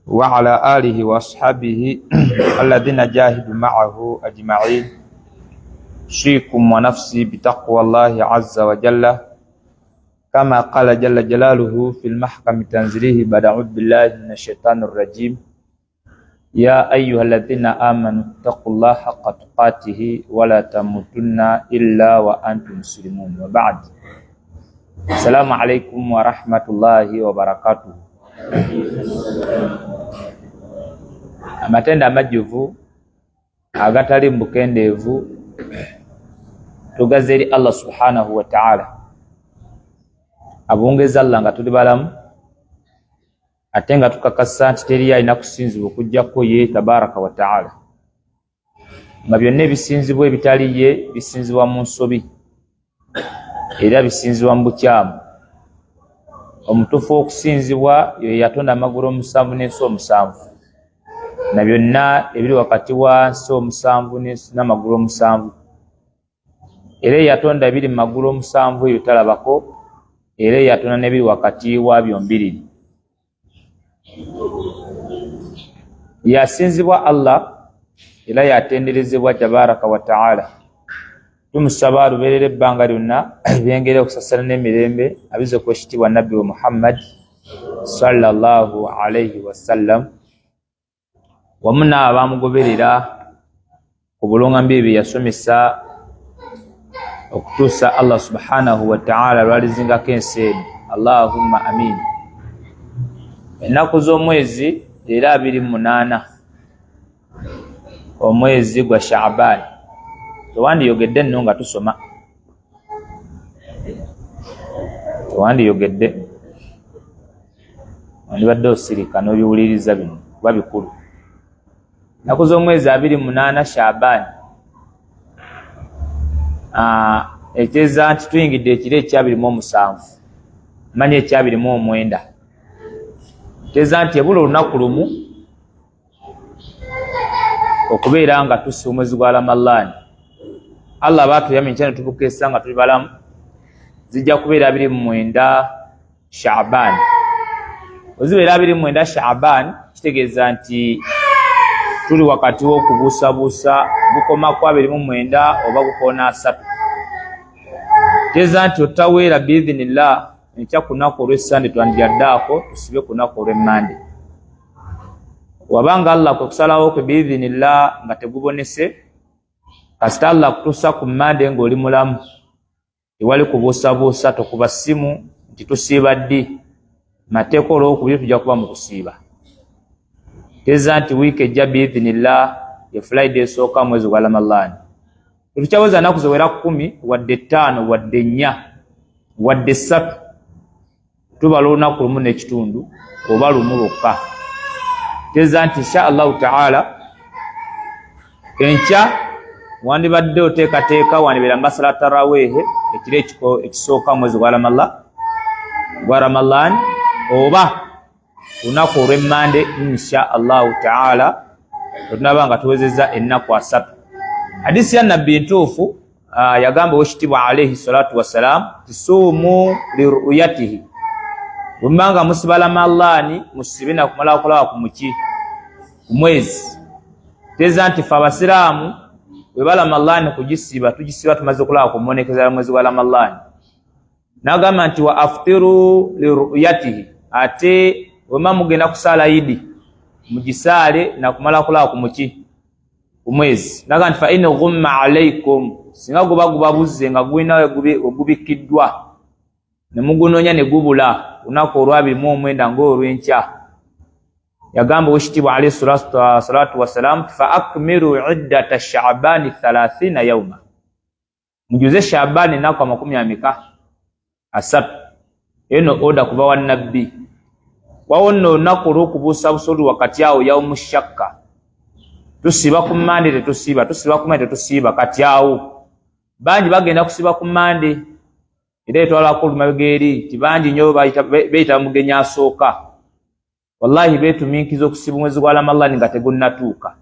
وعلى آله وأصحابه الذين جاهدوا معه أجمعين. أوصيكم ونفسي بتقوى الله عز وجل، كما قال جل جلاله في المحكم تنزيله بعد أعوذ بالله من الشيطان الرجيم: يا أيها الذين آمنوا اتقوا الله حق تقاته ولا تموتن إلا وأنتم مسلمون. وبعد، السلام عليكم ورحمة الله وبركاته. Amatendo amajjuvu agatali mu bukendeevu tugaze eri Allah subhanahu wa ta'ala. Abungeza Allah nga tuli balamu, ate nga tukakasa nti teriyo alina kusinzibwa okuggyako ye tabaraka wa ta'ala, nga byonna ebisinzibwa ebitali ye bisinzibwa mu nsobi era bisinzibwa mu bukyamu. Omutuufu okusinzibwa ye yatonda amagulu omusanvu n'ensi omusanvu na byonna ebiri wakati wa nsi omusanvu n'amagulu omusanvu, era eyatonda ebiri mu magulu omusanvu ebyo talabako, era eyatonda n'ebiri wakati wa byombiriri. Yasinzibwa Allah era yatenderezebwa tabaraka wa taala. Tumusaba alubeerera ebbanga lyonna ebyengera okusasana n'emirembe abize ku ekitiibwa Nabbi we Muhammad sallallahu alaihi wasallam, wamu n'abo abamugoberera ku bulungambi bye yasomesa okutuusa Allah subhanahu wa taala lwalizingako ensi eno. Allahumma amin. Ennaku z'omwezi leero 28 omwezi gwa Shaaban. Tewandiyogedde nno nga tusoma, tewandiyogedde, wandibadde osirika n'obiwuliriza bino kuba bikulu. Ennaku z'omwezi 28 Shaaban, ekyeza nti tuyingidde ekiro ekyabiri mu 7, manya ekyabiri mu 9, teeza nti ebula olunaku lumu okubeera nga tussa omwezi gwa Ramalani. Allah baatuyamye enkya ne tubukeesa nga tuli balamu, zijja kubeera 29 Shaaban. Wezibeera 29 Shaaban, kitegeeza nti tuli wakati w'okubuusabuusa gukoma ku 29 oba gukoona 30. Tegeeza nti otaweera biidhinillah enkya ku lunaku olw'Essande twandiryaddaako tusibe ku lunaku olw'Emmande. Wabanga Allah kwe kusalawo kwe biidhinillah nga tegubonese, kasita Allah kutuusa ku Mmande ng'oli mulamu, tewali kubuusabuusa, tokuba ssimu nti tusiiba ddi. Mateeka olwokubiri tujja kuba mu kusiiba. Teeza nti wiiki ejja biidhinillah ye Friday esooka mwezi gwa Ramalani. Tetukyaweza nnaku ziwera 10, wadde 5, wadde 4, wadde 3. Tubala olunaku lumu n'ekitundu oba lumu lwokka. Teeza nti insha Allahu taala enkya wandibadde oteekateeka, wandibeera mbasala taraweehe ekiro ekisooka mwezi gwa Ramalan oba olunaku olw'Emmande insha Allahu taala, wetunaba nga tuwezezza ennaku 30. Hadisi ya Nabbi ntuufu, yagamba owekitiibwa alaihi salatu wassalam tisuumu liruyatihi, bwemubanga musiba Ramalani musibe nakumala kulaba ku muki ku mwezi. Teeza nti ffe abasiraamu bwe Ramalani kugisiba, tugisiba tumaze kulaba ku mubonekeza ya mwezi gwa Ramalani. N'agamba nti wa aftiru liruyatihi, ate bwema mugenda kusaala Idi mugisaale nakumala kulaba ku muki ku mwezi. N'agamba nti fa in ghumma alaikum, singa guba gubabuze nga gulina wegubikkiddwa ne mugunoonya ne gubula lunaku olwabiri mu 9 ng'olw'enkya, yagamba owekitiibwa alaihi salatu wassalam fa akmilu iddata Shabani 30 yauma, mujuze Shabani ennaku amakumi ameka? 30. Eno oda kuva wa Nabbi. Wawo nno olunaku olw'okubuusabusa oluli wakati awo, yaumu shakka, tusiiba ku Mande tetusiiba, tusiiba ku Mande tetusiiba. Kati awo bangi bagenda kusiiba ku Mande, era etwalako olumabega eri ti bangi nnyo beyita mugenyi asooka. Wallahi beetumiikiza okusiba omwezi gwa Ramalani nga tegunnatuuka.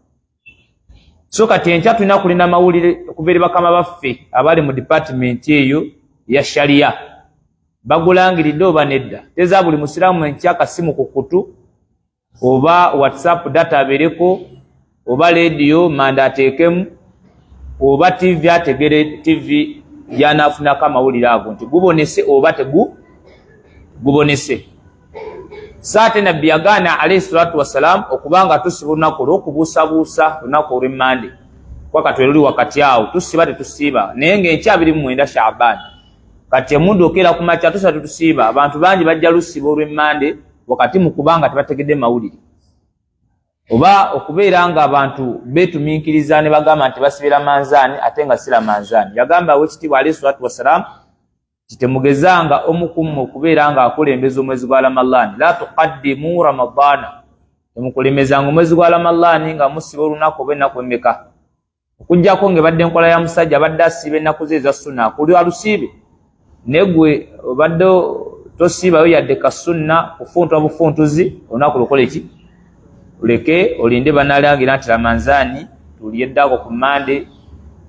So kati enkya tulina kulinda mawulire okuva eri bakama baffe abali mu dipatimenti eyo ya sharia, bagulangiridde oba nedda. Teza buli musiraamu enkya kasimu ku kutu. Oba WhatsApp data abeereko, oba leediyo manda ateekemu, oba TV ategere TV gyanaafunako amawulire ago nti gubonese oba tegubonese. So ate Nabbi yagaana alaihi salatu wassalam okuba nga tusiba olunaku olw'okubuusabuusa, olunaku olw'emmande, kuba kati luli wakati awo, tusiba tetusiiba, naye ng'enkya 29 Shaban. Kati emundu okeera ku makya, tusiba tetusiiba. Abantu bangi bajja lusiba olw'emmande wakati mu kubanga tebategedde mawulire, oba okubeera nga abantu beetuminkiriza ne bagamba nti basibira manzaani ate nga sira manzaani. Yagamba awekitiibwa alaihi salatu wassalam nti temugezanga omu ku mmwe okubeera nga akulembeza omwezi gwa Ramadhaani, la tuqaddimu Ramadaana, temukulemezanga omwezi gwa Ramadhaani nga musiba olunaku oba ennaku emmeka, okuggyako ng'ebadde enkola ya musajja abadde asiiba ennaku ze eza sunna akuli alusiibe, naye gwe obadde tosiibayo yadde ka sunna, kufuntwa bufuntuzi olunaku lukole ki, luleke olinde banalangira nti Ramanzaani tulyeddako ku Mande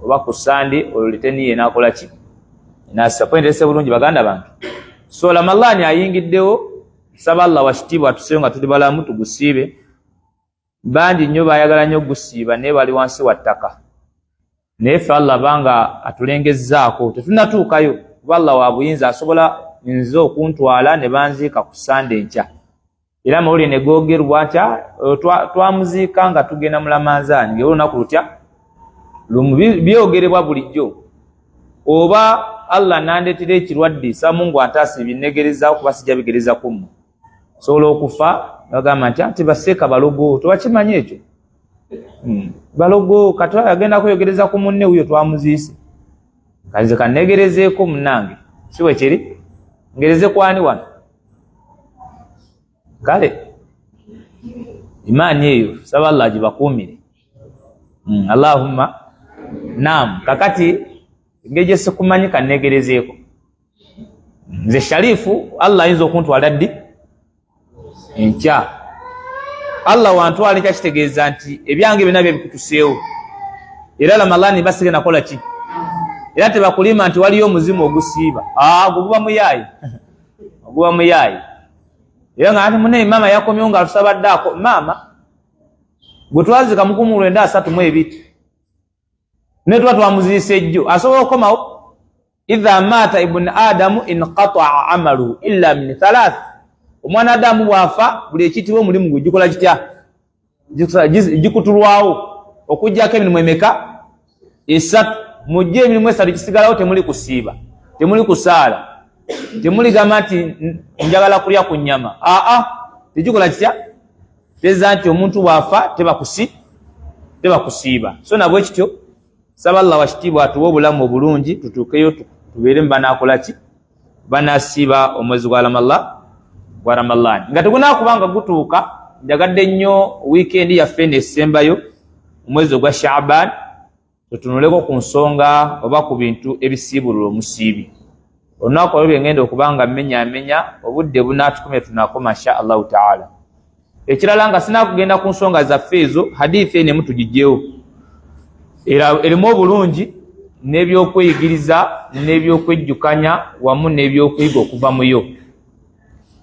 oba ku Sande, olwo lete niye nakola ki, nasa pointerese bulungi. Baganda bange, so Ramadhaani ayingiddewo, nsaba Allah wakitiibwa atuseyo nga tuli balamu tugusiibe. Bangi nnyo bayagala nnyo okugusiiba naye bali wansi wa ttaka, naye ffe Allah banga atulengezzaako tetunatuukayo, kuba Allah wa buyinza, asobola nze okuntwala ne banziika ku Sande enkya, era amawulire ne googerwa nti twamuziika nga tugenda mu Lamanzaani ngaera olunaku lutya lumu, byogerebwa bulijjo. Oba Allah nandetera ekirwadde, sa Mungu antaasa, ebinnegerezaako kuba sijja bigereza ku mmwe, sobola okufa bagamba nti ati baseeka balogo, tebakimanyi ekyo. Balogo kati agenda kweyogereza ku munne wuyo twamuziise, kanze kanegerezeeko munnange, si bwe kiri? Ngereze kwani wano? Kale imaani eyo saba Allah agibakuumire. Allahumma nam. Kakati engeri gye sikumanyi, kanegerezeeko nze Sharifu, Allah ayinza okuntwala ddi? Enkya. Allah wantwala enkya, kitegeeza nti ebyange byonna byebikutuseewo, era Ramalani basige nakola ki, era tebakulima nti waliyo omuzimu ogusiiba, gwe guba muyaayi, oguba muyaayi. Era nga ati munaye maama yakomyewo nga atusaba ddaako, maama gwe twazika mu 1932 naye tuba twamuziisa ejjo, asobola okukomawo. Idha maata ibuni adamu inqataa amaluhu illa min thalath, omwana Adamu bw'afa buli ekiyitibwa omulimu gwe gikola kitya? Gikutulwawo, okuggyako emirimu emeka? Esatu. Mujje emirimu esatu gisigalawo, temuli kusiiba, temuli kusaala, temuli gamba nti njagala kulya ku nnyama, aa tegikola kitya? Teza nti omuntu bw'afa teba kusiiba. So nabwe kityo, saba Allah wakitiibwa atuwe obulamu obulungi tutuukeyo tubeere mu banaakola ki, banasiiba omwezi gwa Ramallah nga tegunakuba nga gutuuka. Njagadde nnyo wiikendi yaffe nesembayo omwezi ogwa Shaban tutunuleko ku nsonga oba ku bintu ebisiibulula omusiibi. Olunaku olwo byengenda okuba nga mmenyaamenya, obudde bunaatukumye tunakoma insha Allahu taala. Ekirala, nga sinakugenda ku nsonga zaffe ezo, hadithi eno emu tugijjewo, era erimu obulungi n'ebyokweyigiriza n'ebyokwejjukanya wamu n'ebyokuyiga okuva muyo.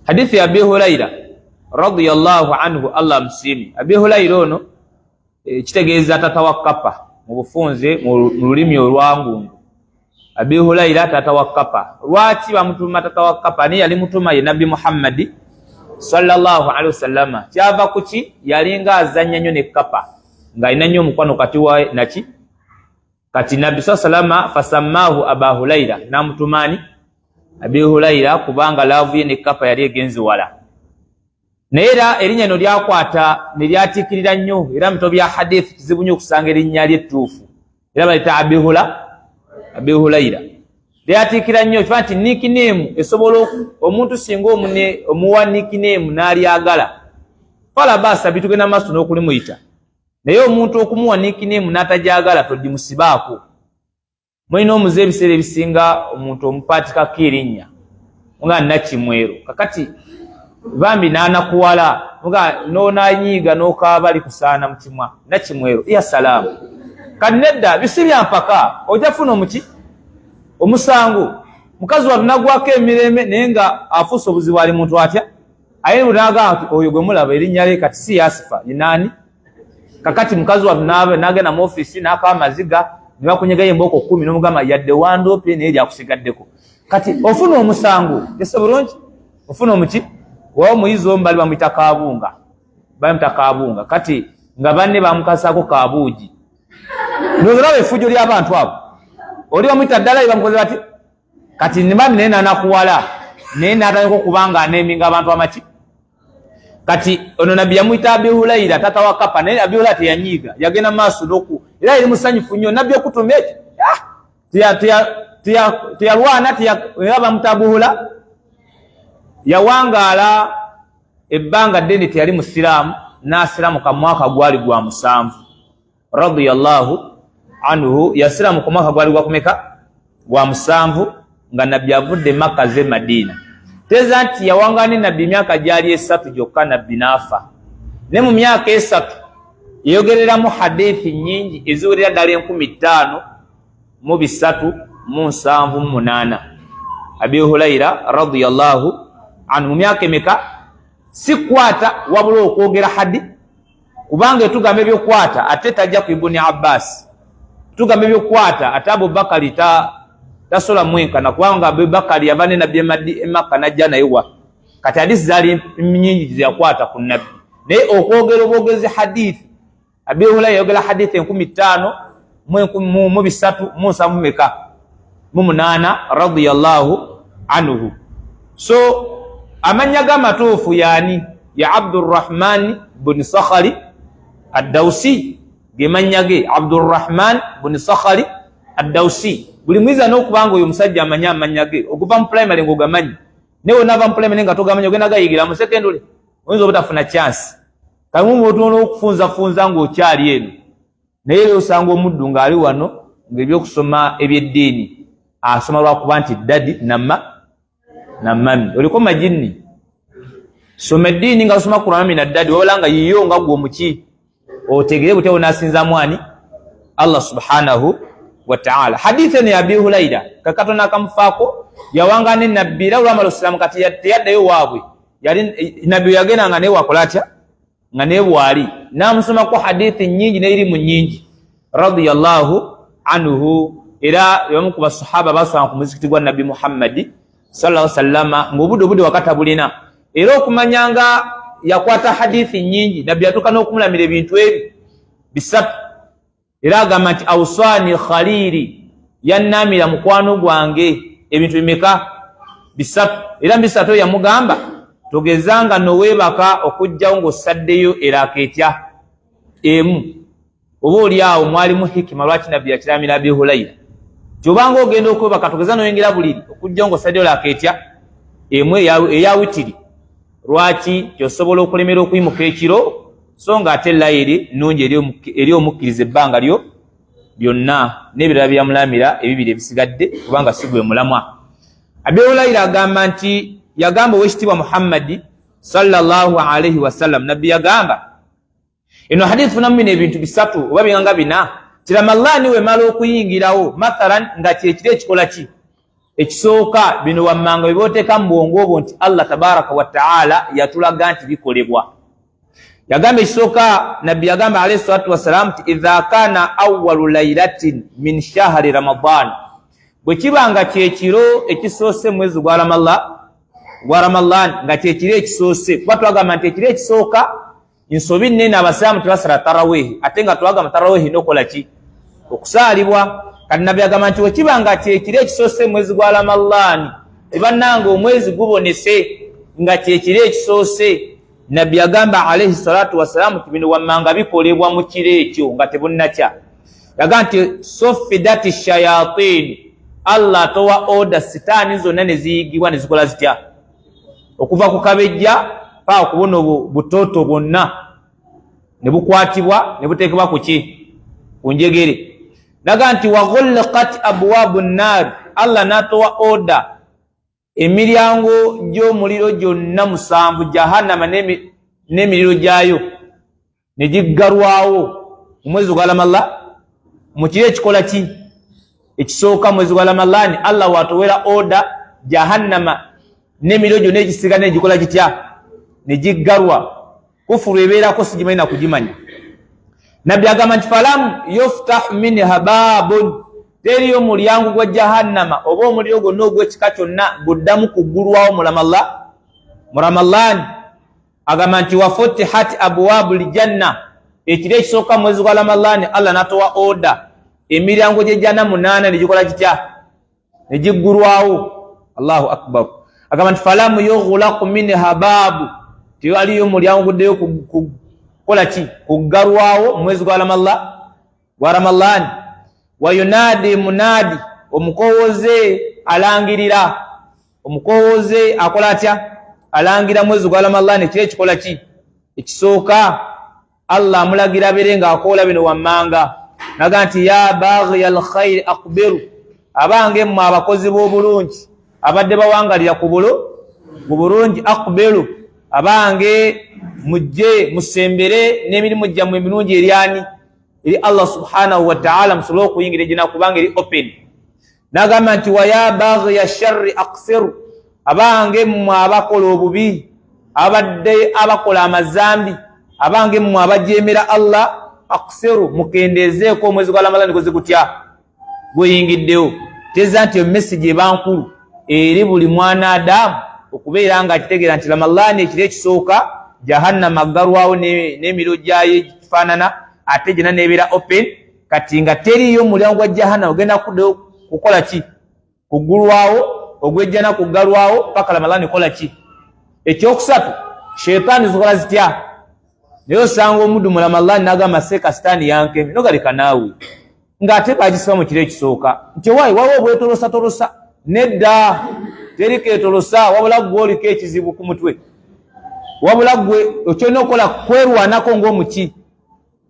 Hadithi ya Abi Huraira radiyallahu anhu, Allah amusiime. Abi Huraira ono kitegeeza tata wa kapa mu bufunze, mu lulimi olwangungu. Abi Huraira tata wa kapa. Lwaki bamutuma tata wa kapa? Naye yali mutuma ye Nabbi Muhammadi sallallahu alaihi wasallama. Kyava kuki? Yalinga azannya nnyo ne kapa, ng'alina nnyo omukwano kati wa naki kati Nabbi saa salama, fasammaahu Aba Huraira, namutumaani Abi Huraira, kubanga laavu ye ne kapa yali egenze wala. Naye era erinnya lino lyakwata ne lyatiikirira nnyo, era mu bitabo bya hadith kizibu nnyo okusanga erinnya lye ettuufu, era balita Abi Huraira. Lyatiikira nnyo kifa nti nickname esobola omuntu singa omuwa nickname n'alyagala, fala baasa, bitugenda maaso n'okulimuyita, naye omuntu okumuwa nickname n'atagyagala togimusibaako. Mulina omuze ebiseera ebisinga omuntu omupaatikako erinnya nga Nakimwero, kakati bambi n'anakuwala nga n'onanyiiga n'okaaba likusaana mu kimwa, Nakimwero ya salaamu. Kati nedda, bisi bya mpaka, ojja kufuna omuki omusango. Mukazi watu nagwako emirembe, naye nga afuuse obuzibu, ali muntu atya? Aye bw'agamba nti oyo gwe mulaba erinnya lye kati si Yasifa, ye naani? Kakati mukazi wattu n'agenda mu ofiisi n'akawa amaziga ne bakunyegayo embooko 10 n'omugamba yadde wandoopye naye lyakusigaddeko. Kati ofuna omusango ese bulungi, ofuna omuki wawa omuyizi omu bali bamuyita Kaabunga, bamuyita Kaabunga, kati nga banne bamukasaako Kaabuugi. Ndowooza olaba effujjo ly'abantu abo, oli bamuyita ddala ye bamukoze bati kati nibambi naye nanakuwala naye natandika okuba nga aneminga abantu amaki. Kati ono nabbi yamuyita Abi Huraira, taata wa kapa, naye Abi Huraira teyanyiiga, yagenda maaso noku era yali musanyufu nnyo nabbi okutuma ekyo. Teyalwana, era bamuta Abu Huraira. Yawangaala ebbanga ddene teyali musiraamu, n'asiramuka mu mwaka gwali gwa 7 radiyallahu anhu. Yasiramuka omwaka gwali gwa kumeka? Gwa 7, nga nabbi avudde Makka ze Madiina. Teeza nti yawangaala ne nabbi emyaka gyali 3 gyokka, nabbi n'afa. Ne mu myaka 3 yayogereramu hadithi nnyingi eziwerera ddala 5378. Abi Huraira radiyallahu anhu mu myaka emeka? Si kwata wabula okwogera hadi, kubanga etugamba ebyokwata ate tajja ku Ibuni Abbas, tugamba ebyokwata ate Abubakari tasobola mwenkana, kubanga Abubakari yava ne nabbi Emakka najja naye wa. Kati hadisi zaali nyingi zeyakwata ku nabbi, naye okwogera obwogezi hadithi, Abi Huraira yayogera hadithi 5370 meka mu 8 radiyallahu anhu. So amannya g'amatuufu yaani ya Abdurrahman bun Sakhari Addausi, ge mannya ge, Abdurrahman bun Sakhari Addausi. Buli mwiza n'okubanga oyo omusajja amanyi amannya ge okuva mu primary ng'ogamanyi, naye onaava mu primary nga togamanyi, ogenda gayigira mu secondary, oyinza obutafuna chance. Kamu otunula okufunzafunza ng'okyali eno, naye era osanga omuddu ng'ali wano ng'ebyokusoma ebyeddiini asoma lwakuba nti daddy namma na mummy. Oliko majinni, soma eddiini nga osoma ku mummy na daddy, wabula nga yiyo nga gwe omuki otegere butya onaasinzaamu ani? Allah subhanahu wa ta'ala. Hadithi eno ya Abi Huraira kakatono akamufaako, yawanga ne nabbi era olwamala osiraamu kati teyaddayo waabwe, yali nabbi yagenda nga naye wakola atya nga naye bwali n'amusomako hadithi nnyingi n'erimu nnyingi radiyallahu anhu. Era bamu ku basahaba basanga ku muzikiti gwa nabbi Muhammadi sallallahu alaihi wasallama ng'obudde obudde wakati bulina, era okumanya nga yakwata hadithi nnyingi, nabbi yatuuka n'okumulamira ebintu ebi 3. Era agamba nti awsani khalili, yannamira mukwano gwange ebintu bimeka? 3. Era mu 3 yamugamba togezanga noweebaka okugjawo ng'osaddeyo eraaka etya emu. Oba oli awo mwalimu hikima lwaki nabbi yakiramira Abi Huraira nti obanga ogenda okwebaka togeza noyingira buliri okugjawo ng'osaddeyo laaka etya emu eya witiri. Lwaki? Tyosobola okulemera okuyimuka ekiro, so nga ate layiri nnungi eri omukkiriza ebbanga lyo lyonna, n'ebirala byamulamira ebibiri ebisigadde, kubanga si gwe mulamwa. Abi Huraira agamba nti yagamba owekitiibwa Muhammadi sallallahu alaihi wasallam, nabbi yagamba eno hadithi funamu bino ebintu 3 oba binganga 4, ti Ramadhani wemala okuyingirawo mathalan nga kyekiro ekikola ki ekisooka, bino wammanga bye booteeka mu bwongo obwo nti Allah tabaraka wa taala yatulaga nti bikolebwa. Yagamba ekisooka, nabbi yagamba alayhi salatu wassalam nti idha kana awalu lailatin min shahri Ramadan, bwe kiba nga kyekiro ekisoose mwezi gwa Ramadan, nga kyekiro ekisoose, kuba twagamba nti ekiro ekisooka nsobi nnene, abasiraamu tebasala tarawihi, ate nga twagamba tarawihi nokola ki okusaalibwa. Kati nabbi agamba nti wekiba nga kyekiro ekisoose mwezi gwa Ramadhaani, tebannanga omwezi gubonese nga kyekiro ekisoose, nabbi agamba alaihi salatu wassalamu nti bino wammanga bikolebwa mu kiro ekyo nga tebunnakya. Yagamba nti sofidati shayatini, Allah atowa oda sitaani zonna ne ziyigibwa ne zikola zitya okuva ku kabejja paka kubona butoto bwonna ne bukwatibwa ne buteekebwa ku ki ku njegere. Naga nti waghulqat abwabu nnaar, Allah n'atowa oda emiryango gy'omuliro gyonna 7, jahannama n'emiriro gyayo ne giggalwawo mu mwezi gwa Ramadhan, mu kiro ekikola ki ekisooka mwezi gwa Ramadhani, Allah watowera oda jahannama n'emiriro gyonna egisigala negikola gitya. Ne giggalwa. Kufuru ebeerako sigimanyi na kugimanya. Nabbi agamba nti falam yuftahu minha babun, teriyo mulyango gwa jahannama oba omuliro gwonna ogw'ekika kyonna guddamu kuggulwawo mu Ramalani. Agamba nti wafutihat abwabu ljanna, ekiro ekisooka mu mwezi gwa Ramalani Allah natowa oda emiryango gy'ejjana munaana negikola kitya? Negiggulwawo. Allahu akbar. Agamba nti falamu yughlaqu minha baabu, tewaliyo mulyango guddeyo kukola ki? Kuggalwawo mu mwezi gwa Ramalani. Wayunadi munadi, omukowoze alangirira, omukowoze akola atya? Alangira mwezi gwa Ramalani ekiro ekikola ki? Ekisooka. Allah amulagira abeere ng'akoola bino wammanga, naga nti ya baghiya alkhairi aqbiru, abange mmwe abakozi b'obulungi abadde bawangalira ku bulungi, aqbiru, abange mujje musembere n'emirimu gyammwe emirungi eryani? Eri Allah subhanahu wataala, musobole okuyingira ejjana kubanga eri open. Nagamba nti waya baghiya sharri aqsiru, abange mmwe abakola obubi, abadde abakola amazambi, abange mmwe abajemera Allah, aqsiru, mukendeezeeko omwezi gwa Ramadhani guzi gutya? Guyingiddewo. Teeza nti emessage eba nkulu eri buli mwana Adamu okubeera nga akitegeera nti Ramadhani ekiro ekisooka jahannama aggalwawo n'emiro gyayo egifaanana, ate gyena nebeera open. Kati nga teriyo mulyango gwa jahannama ogenda kuddayo kukola ki? Kuggulwawo. Ogwejjana kuggalwawo paka Ramadhani kola ki? Ekyokusatu, shetaani zikola zitya? Naye osanga omuddu mu Ramadhani nagamba seeka sitaani yankemye, nogaleka naawe ng'ate bagisiba mu kiro ekisooka nti owaayi waliwo obwetolosatolosa. Nedda, teri keetolosa, wabula gwe oliko ekizibu ku mutwe, wabula gwe okyolina okukola kwerwanako ng'omuki,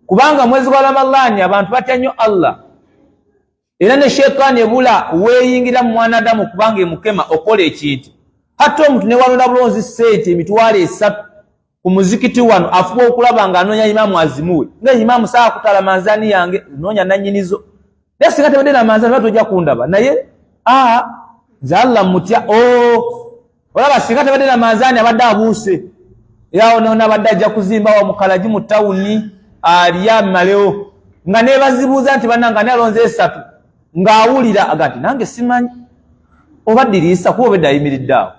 kubanga mwezi gwa Ramadhani abantu batya nnyo Allah, era ne shetaani ebula weeyingira mu mwana Adamu kubanga emukema okola ekintu. Hatta omuntu ne walonda bulonzi sente 30,000 ku muzikiti wano, afuba okulaba nga anoonya imaamu azimuwe, nga imaamu saa kutala manzani yange, noonya nanyinizo. Naye singa tebadde na manzani ba tojja kundaba, naye aa nze Allah mutya. O olaba singa tebadde na manzani abadde abuuse era noona abadde ajja kuzimba wa mukalagi mu tawuni alya malewo, nga nebazibuuza nti bannange ani alonze esatu, ng'awulira aga nti nange simanyi oba diriisa kuba obedde ayimiridde awo,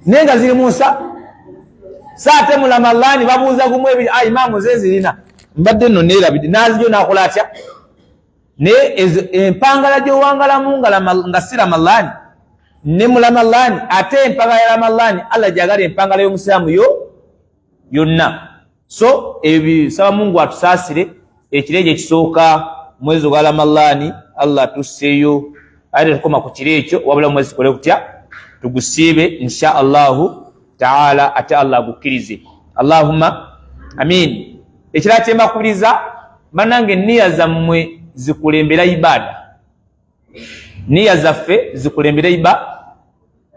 naye nga ziri mu nsa. Saate mu Ramadhani babuuza gumu ebiri, ah, imaamu nze zirina mbadde nno neerabidde, n'azijo n'akola atya? Naye ezo empangala gy'owangalamu nga si Ramadhani ne mu Ramadhani, ate empangala ya Ramadhani Allah gyagala empangala y'omusiraamu yo yonna. So ebyo bisaba Mungu atusaasire. Ekiro ekyo ekisooka mwezi ogwa Ramadhani Allah atusseeyo, ate tukoma ku kiro ekyo, wabula mwezi tukole kutya? Tugusiibe insha Allahu taala, ate Allah agukkirize. Allahumma amin. Ekirala kyembakubiriza bannange, niya zammwe zikulembera ibaada, niya zaffe zikulembera iba.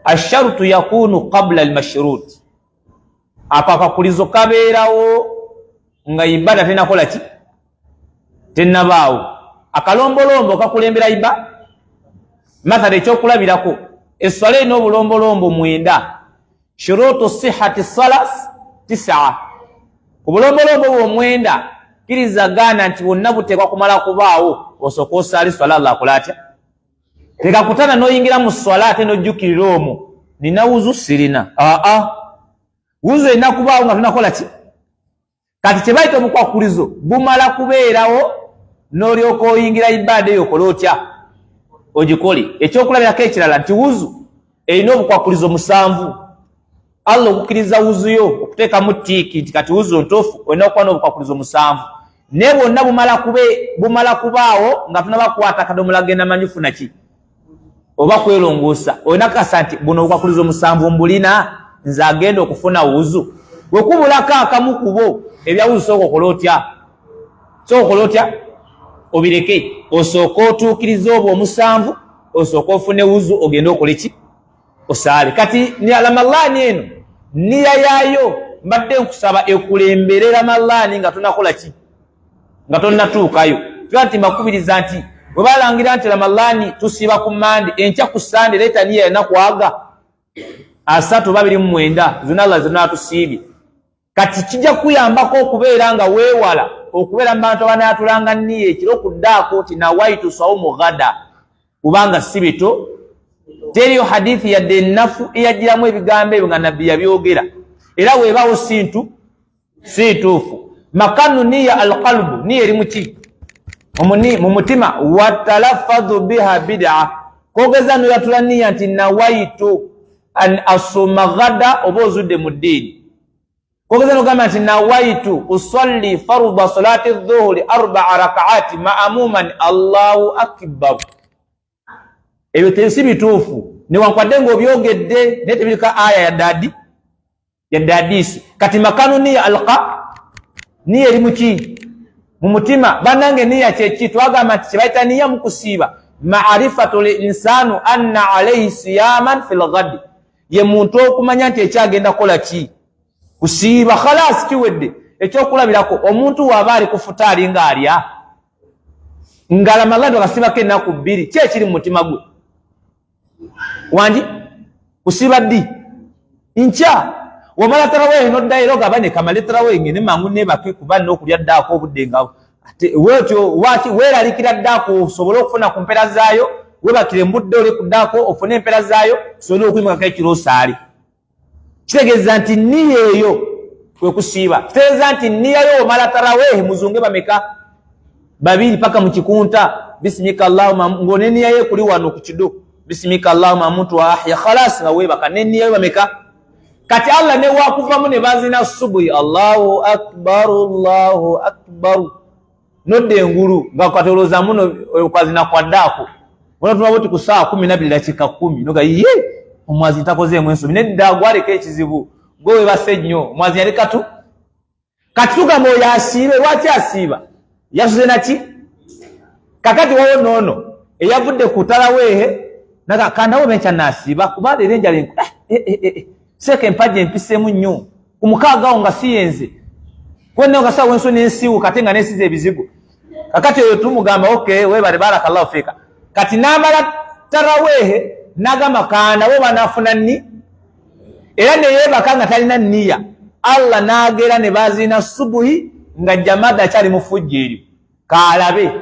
Asharutu yakunu qabla almashrut, ako akakulizo kabeerawo nga ibada tenakola ki? Tenabaawo. Akalombolombo kakulembera iba. Mathala ekyokulabirako, esswala erina obulombolombo mwenda, shurutu sihati salas tisaa. Ku bulombolombo bwomwenda, kkiriza gaana nti bwonna buteekwa kumala kubaawo osooka osaala swala. Allah akola atya? Tekakutana n'oyingira mu swala ate n'ojjukirira omwo nina wuzu sirina. Aa, wuzu erina kubaawo nga tonakola ki? Kati kyebayita obukwakulizo bumala kubeerawo n'olyoka oyingira ibaada eyo, okola otya? Ogikole. Ekyokulabirako ekirala nti wuzu erina obukwakulizo musanvu. Allah okukkiriza wuzu yo, okuteekamu tiiki nti kati wuzu ntuufu, olina okuba n'obukwakulizo musanvu, naye bwonna bumala kubaawo nga tunabakwata kadomola genda manyufu naki oba kwerongoosa. Olina kasa nti buno obukwakulizo musanvu mbulina, nze agenda okufuna wuzu. Wekubulako akamu kubo, ebya wuzu sooka okola otya? Sooka okola otya? Obireke, osooka otuukirize obwo omusanvu, osooka ofune wuzu, ogende okole ki? Osaale. Kati Ramadhani eno niya yaayo mbadde nkusaba ekulembere Ramadhani nga tonakola ki? Nga tonnatuukayo. Tuba nti mbakubiriza nti bwe balangira nti Ramadhani tusiiba ku Mande, enkya ku Sande leeta niya enaku aga 30 29 zonna Allah zonna atusiibye. Kati kijja kukuyambako okubeera nga weewala okubeera mu bantu abanaatulanga nniya ekiro kuddaako nti nawaitu saumu ghada, kubanga si bito. Teriyo hadithi yadde ennafu eyajjiramu ebigambo ebyo nga nabbi yabyogera, era weebaawo sintu si ntuufu. Makanu niya alqalbu, niya eri muki mu mutima. Watalafadhu biha bid'a, kogeza noyatula niya nti nawaitu an asuma ghada, oba ozudde mu ddiini. Kogeza nogamba nti nawaitu usalli farda salati dhuhuri arbaa rakaati maamuman, Allahu akbar. Ebyo tesi bituufu, newankwadde ngaobyogedde, naye tebiriko aya yadde adi yadde adiisi. Kati makanu niya alqa, niya eri muki mu mutima. Banange, niya kyeki? Twagamba nti kyebayita niya mukusiiba maarifatu linsanu anna alaihi siyaman fi lghadi, ye muntu okumanya nti ekyagenda kukola ki? Kusiiba. Khalasi, kiwedde. Ekyokulabirako, omuntu waaba ali ku futaali ng'alya nga Ramadhani wakasibako ennaku 2, ki ekiri mu mutima gwe? Wangi kusiiba ddi? Nkya. Wamala tarawehe noddayo era ogamba nekamale tarawehe ngende mangu nebake, kuba nina okulya ddaako obudde nga ate wetyo. Waki weeralikira ddaako? Osobole okufuna ku mpeera zaayo. Webakire mbudde oli kuddaako ofune empeera zaayo, osobole okuyimukako ekiro osaale. Kitegeeza nti niya eyo kwekusiiba. Kitegeeza nti niyayo omala tarawehe muzunge bameka? Babiri paka mu kikunta, bisimika Allahuma, ng'oneniyayo ekuli wano ku kido, bisimika Allahuma amuntu wa ahya, khalas, nga weebaka neniyayo bameka. Kati Allah newakuvamu ne bazina subuhi, Allahu akbar, Allahu akbar, nodda engulu nga katolooza muno okwazina kwaddaako onatuma buti ku ssaawa 12:10, noga ye omwazi ntakozeemu ensobi. Nedda, gwaleka ekizibu gwe webase nnyo, omwazi yali katu. Kati tugamba oyo asiibe. Lwaki asiiba? Yasuze naki? Kakati wawo noono eyavudde ku talaweehe naga kandawo benkya nasiiba, kuba leero enjala seeka empajja empiseemu nnyo ku mukaaga awo nga siyenze kwena nga sawa enso nensiiwu kate nga nesiza ebizigo. Kakati oyo tumugamba okay, webale, barakallahu fika. Kati namala taraweehe nagamba kandawo banafuna nni, era neyeebaka nga talina nniya. Allah n'agera ne baziina subuhi nga jamada akyali mu fujjo eryo, kaalabe.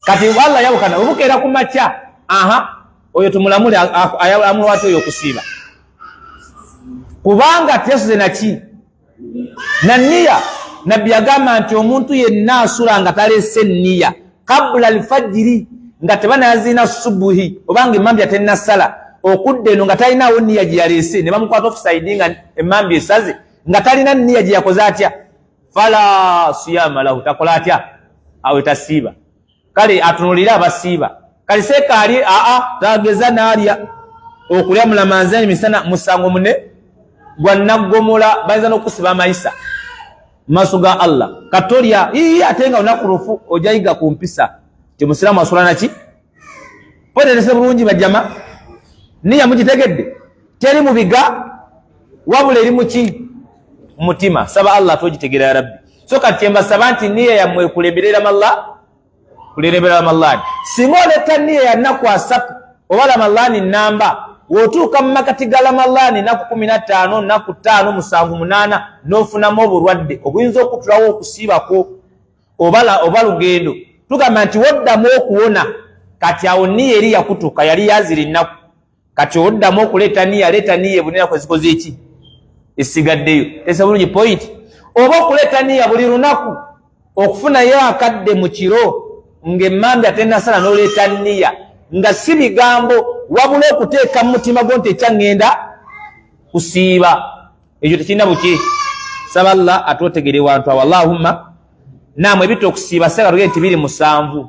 Kati Allah yawukana obukeera ku makya, aha, oyo tumulamule alamulwati oyo okusiiba, kubanga teyasuze naki na nniya. Nabbi yagamba nti omuntu yenna asula nga talese nniya kabula alfajiri, nga tebanaziina subuhi, obanga emambya tennasala, okudda eno nga talinaawo nniya gye yaleese, ne bamukwata offside nga emambya esaze, nga talina nniya gye yakoze atya, fala siyama lahu, takola atya awe, tasiiba. Kale atunulire abasiiba. Kale seeka ali aa tageza n'alya okulya mulamanzani misana musango mune gwa naggomola, bayinza n'okusiba amayisa maaso ga Allah. Katolya ii, ate nga lunaku lufu ojayiga ku mpisa ti musiraamu asula naki. Poterese bulungi bajama, niya mugitegedde, teri mu biga wabula eri muki? Mutima. Saba Allah togitegeera ya Rabbi. So kati kyembasaba nti niya yammwe ekulemberera malla kulemberera Ramalani. Singa oleta niya ya nnaku 30 oba Ramalani namba, w'otuuka mu makati ga Ramalani, nnaku 15, nnaku 5, 7, 8, n'ofunamu obulwadde obuyinza okutulawo okusiibako oba lugendo, tugamba nti woddamu okuwona, kati awo niya eri yakutuka, yali yazira ennaku. Kati oddamu okuleeta niya, leeta niya ebuli naku ezikoze eki esigaddeyo. Tesa bulungi point. Oba okuleeta niya buli lunaku, okufunayo akadde mu kiro ng'emmambya tennasala n'oleeta niya, nga si bigambo wabula okuteeka mu mutima gwo nti ekyaŋŋenda kusiiba, ekyo tekirina buki. Saba Allah atwotegere wantu awo. Allahumma naamu. Ebita okusiiba seka nti biri 7,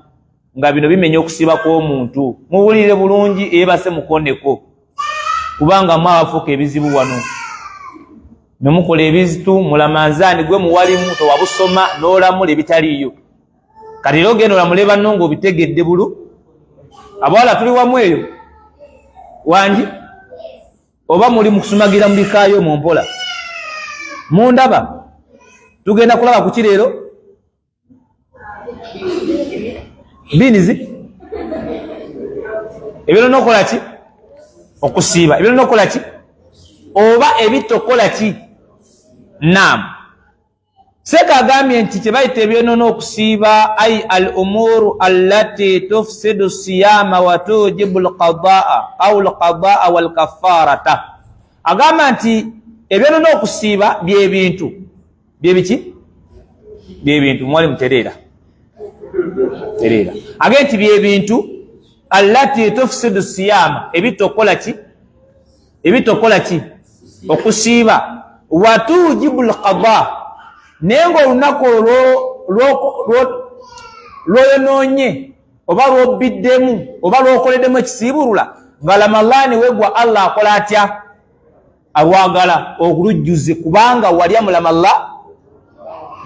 nga bino bimenya okusiiba kw'omuntu. Muwulire bulungi, eyebase mukondeko, kubanga mu abafuuka ebizibu wano nemukola ebizitu mulamanzaani gwe muwalimu tewabusoma n'olamula ebitaliiyo. Kati era ogenda olamule banno ng'obitegedde bulu. Abawala tuli wamu eyo wangi, oba muli mukusumagira mu bikaayo mu mpola? Mundaba tugenda kulaba ku kireero binizi ebirina okukola ki okusiiba, ebirina okukola ki oba ebitokola ki. Naam, seeka agambye nti kye bayita ebyonoona okusiiba, ai al umuru allati tufsidu siyama wa tujibu lqadaa au lqadaa walkafarata. Agamba nti ebyonoona okusiiba byebintu byebiki, byebintu mwali mutereera tereera. Agambye nti byebintu allati tufsidu siyama, ebitta okukola ki, ebitta okukola ki, okusiiba, watujibu lqada, naye ngaolunaku olwo lwoyonoonye oba lwobbiddemu oba lwokoleddemu ekisiibulula nga Ramadaani wegwa, Allah akola atya? Alwagala okulujjuze, kubanga walya mu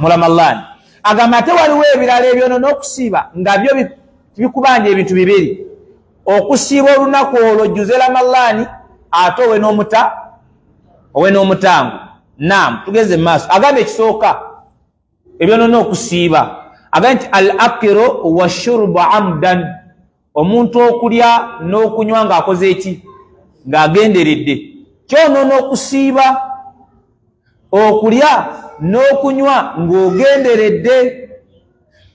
Ramadaani. Agamba ate waliwo ebirala ebyonoona okusiiba nga byo bikubanja ebintu bibiri: okusiiba olunaku olwo jjuze Ramadaani, ate owe n'omuta, owe n'omutango. Naam, tugeze mu maaso. Agamba ekisooka ebyonoona okusiiba, agamba nti al akiru washurubu amdan, omuntu okulya n'okunywa ng'akoze eki, ng'agenderedde. Kyonoona okusiiba okulya n'okunywa ng'ogenderedde.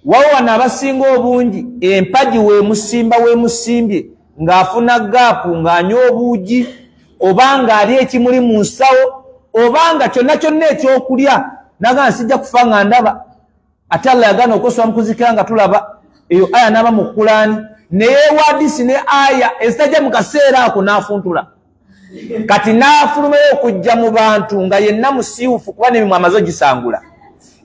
Wawo wano abasinga obungi empagi weemusimba, weemusimbye ng'afuna gaapu, ng'anywa obuugi oba ng'ali ekimuli mu nsawo oba nga kyonna kyonna ekyokulya, naga nsijja kufa nga ndaba. Ate Allah yagaana okwesula mu kuzikira nga tulaba eyo aya n'aba mu Kulaani neyewadisi ne aya ezitajja mu kaseera ako, n'afuntula kati n'afulumayo okujja mu bantu nga yenna musiiwufu, kuba n'emimwa amaze ogisangula.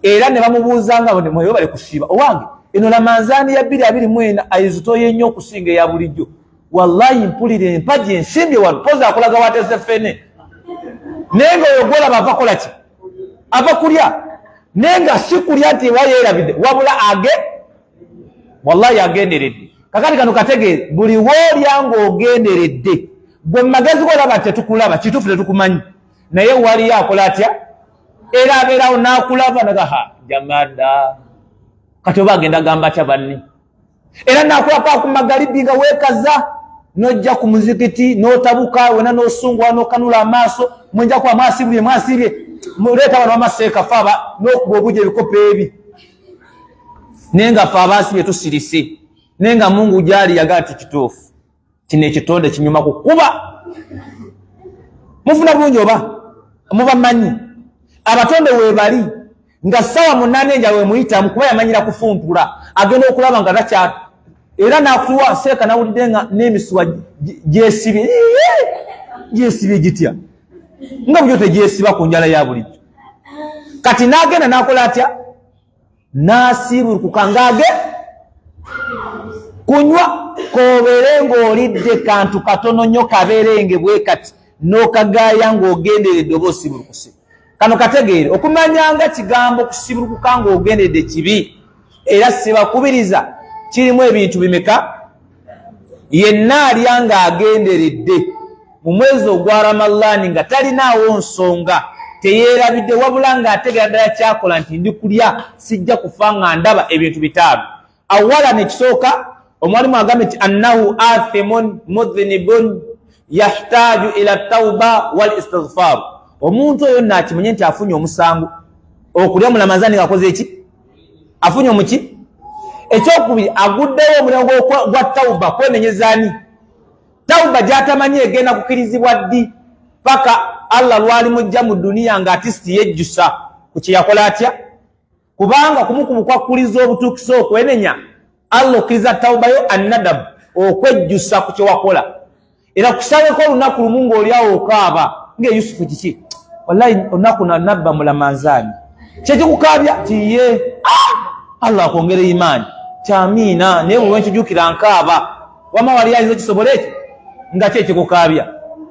Era ne bamubuuza nga mweyo bali kusiiba, owange eno Lamanzaani ya 2024 ayizitoye ennyo okusinga eya bulijjo. Wallahi mpulira empagi ensimbye wano, poza akolaga wateze ffene, naye nga oyo gwolaba ava kola ki? Ava kulya, naye nga si kulya nti ewa yeerabidde, wabula age wallahi agenderedde. Kakati kano kategeere, buli woolya ng'ogenderedde, gwe mumagezi golaba tetukulaba, kituufu tetukumanyi, naye waliyo akola atya? Era abeerawo n'akulaba nagaha jamada. Kati oba agenda gamba atya banne? Era nakulapa ku magalibi nga weekaza, nojja ku muzikiti n'otabuka wena n'osungwa n'okanula amaaso, mwenja kuba mwasibye mwasibye, muleeta bano bamaseeka fe n'okuba obuja ebikopo ebi, naye nga fe abaasibye tusirise, naye nga Mungu gyali yagaa nti kituufu kino ekitonde kinyuma kukuba. Mufuna bulungi oba mubamanyi abatonde weebali nga 8:00 enjala wemuyitamu, kuba yamanyira kufuntula, agenda okulaba nga takya era nakuwa seeka nawulidde nga n'emisuwa gyesibye, gyesibye gitya nga bujo tegyesiba ku njala ya bulijjo. Kati n'agenda n'akola atya? N'asiibulukuka ng'age kunywa. Kobeere ng'olidde kantu katono nnyo, kabeerenge bwe kati, n'okagaaya ng'ogenderedde, oba osibulukuse. Kano kategeere okumanya nga kigambo kusibulukuka ng'ogenderedde kibi, era sibakubiriza. Kirimu ebintu bimeka? Yenna alya ng'agenderedde mu mwezi ogwa Ramadaani nga talinaawo nsonga, teyeerabidde, wabula ng'ategera ddala kyakola nti ndi kulya sijja kufa nga ndaba, ebintu bitaano. Awalan, ekisooka omwalimu agambye nti annahu athimun mudhinibun yahtaju ila tauba wal istighfaru. Omuntu oyo nno akimanye nti afunye omusango okulya mu Ramazani ngaakoze eki, afunye omuki. Ekyokubiri, aguddewo omulengo gwa tauba, kwenenyezani. Tauba gyatamanyi egenda kukirizibwa ddi, paka Allah lwali mujja mu duniya nga atisiti yejjusa ku kyeyakola atya, kubanga kumukumu kwakkuliza obutuukisa okwenenya. Allah okkiriza tauba yo annadabu, okwejjusa ku kyewakola, era kusangeko olunaku lumu ng'oliawo okaaba nga Yusufu, kiki, wallahi olunaku nabba mulamanzaani kyekikukaabya tiye. Ah! Allah akwongere imaani kyamiina, naye bwe nkijukira nkaaba. Wama wali ayinza okisobola ekyo nga kyekikukaabya,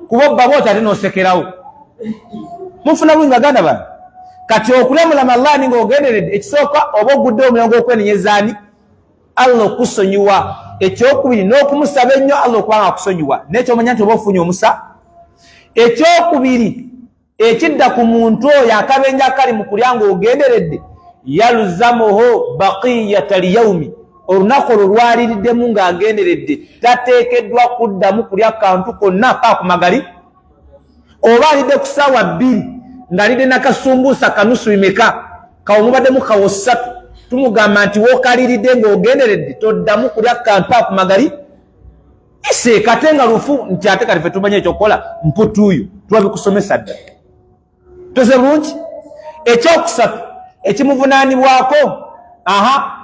kuba obba bwoti ate n'osekerawo. Mufuna bulungi baganda bano? Kati okulya mu Ramadaani ng'ogenderedde, ekisooka oba oguddewo omulimu gw'okwenenyeza Allah okusonyiwa. Ekyokubiri, n'okumusaba ennyo Allah okuba nga akusonyiwa, naye kyomanya nti oba ofunye omusa. Ekyokubiri ekidda ku muntu oyo, akabenje akali mu kulya ng'ogenderedde, yaluzamuhu baqiyata lyaumi, olunaku olwo lwaliriddemu ng'agenderedde tateekeddwa kuddamu kulya kantu konna paa ku magali. Oba alidde ku 2:00. Ng'alidde nakasumbuusa kanusu bimeka, kawo mubaddemu kawo ssatu, tumugamba nti wokaliridde ng'ogenderedde toddamu kulya kantu ako magali iseeka, ate nga lufu nti ate kati fe tumanye ekyokukola mputuuyo tuba bikusomesa dda. Toze bulungi. Ekyokusatu ekimuvunaanibwako, aha,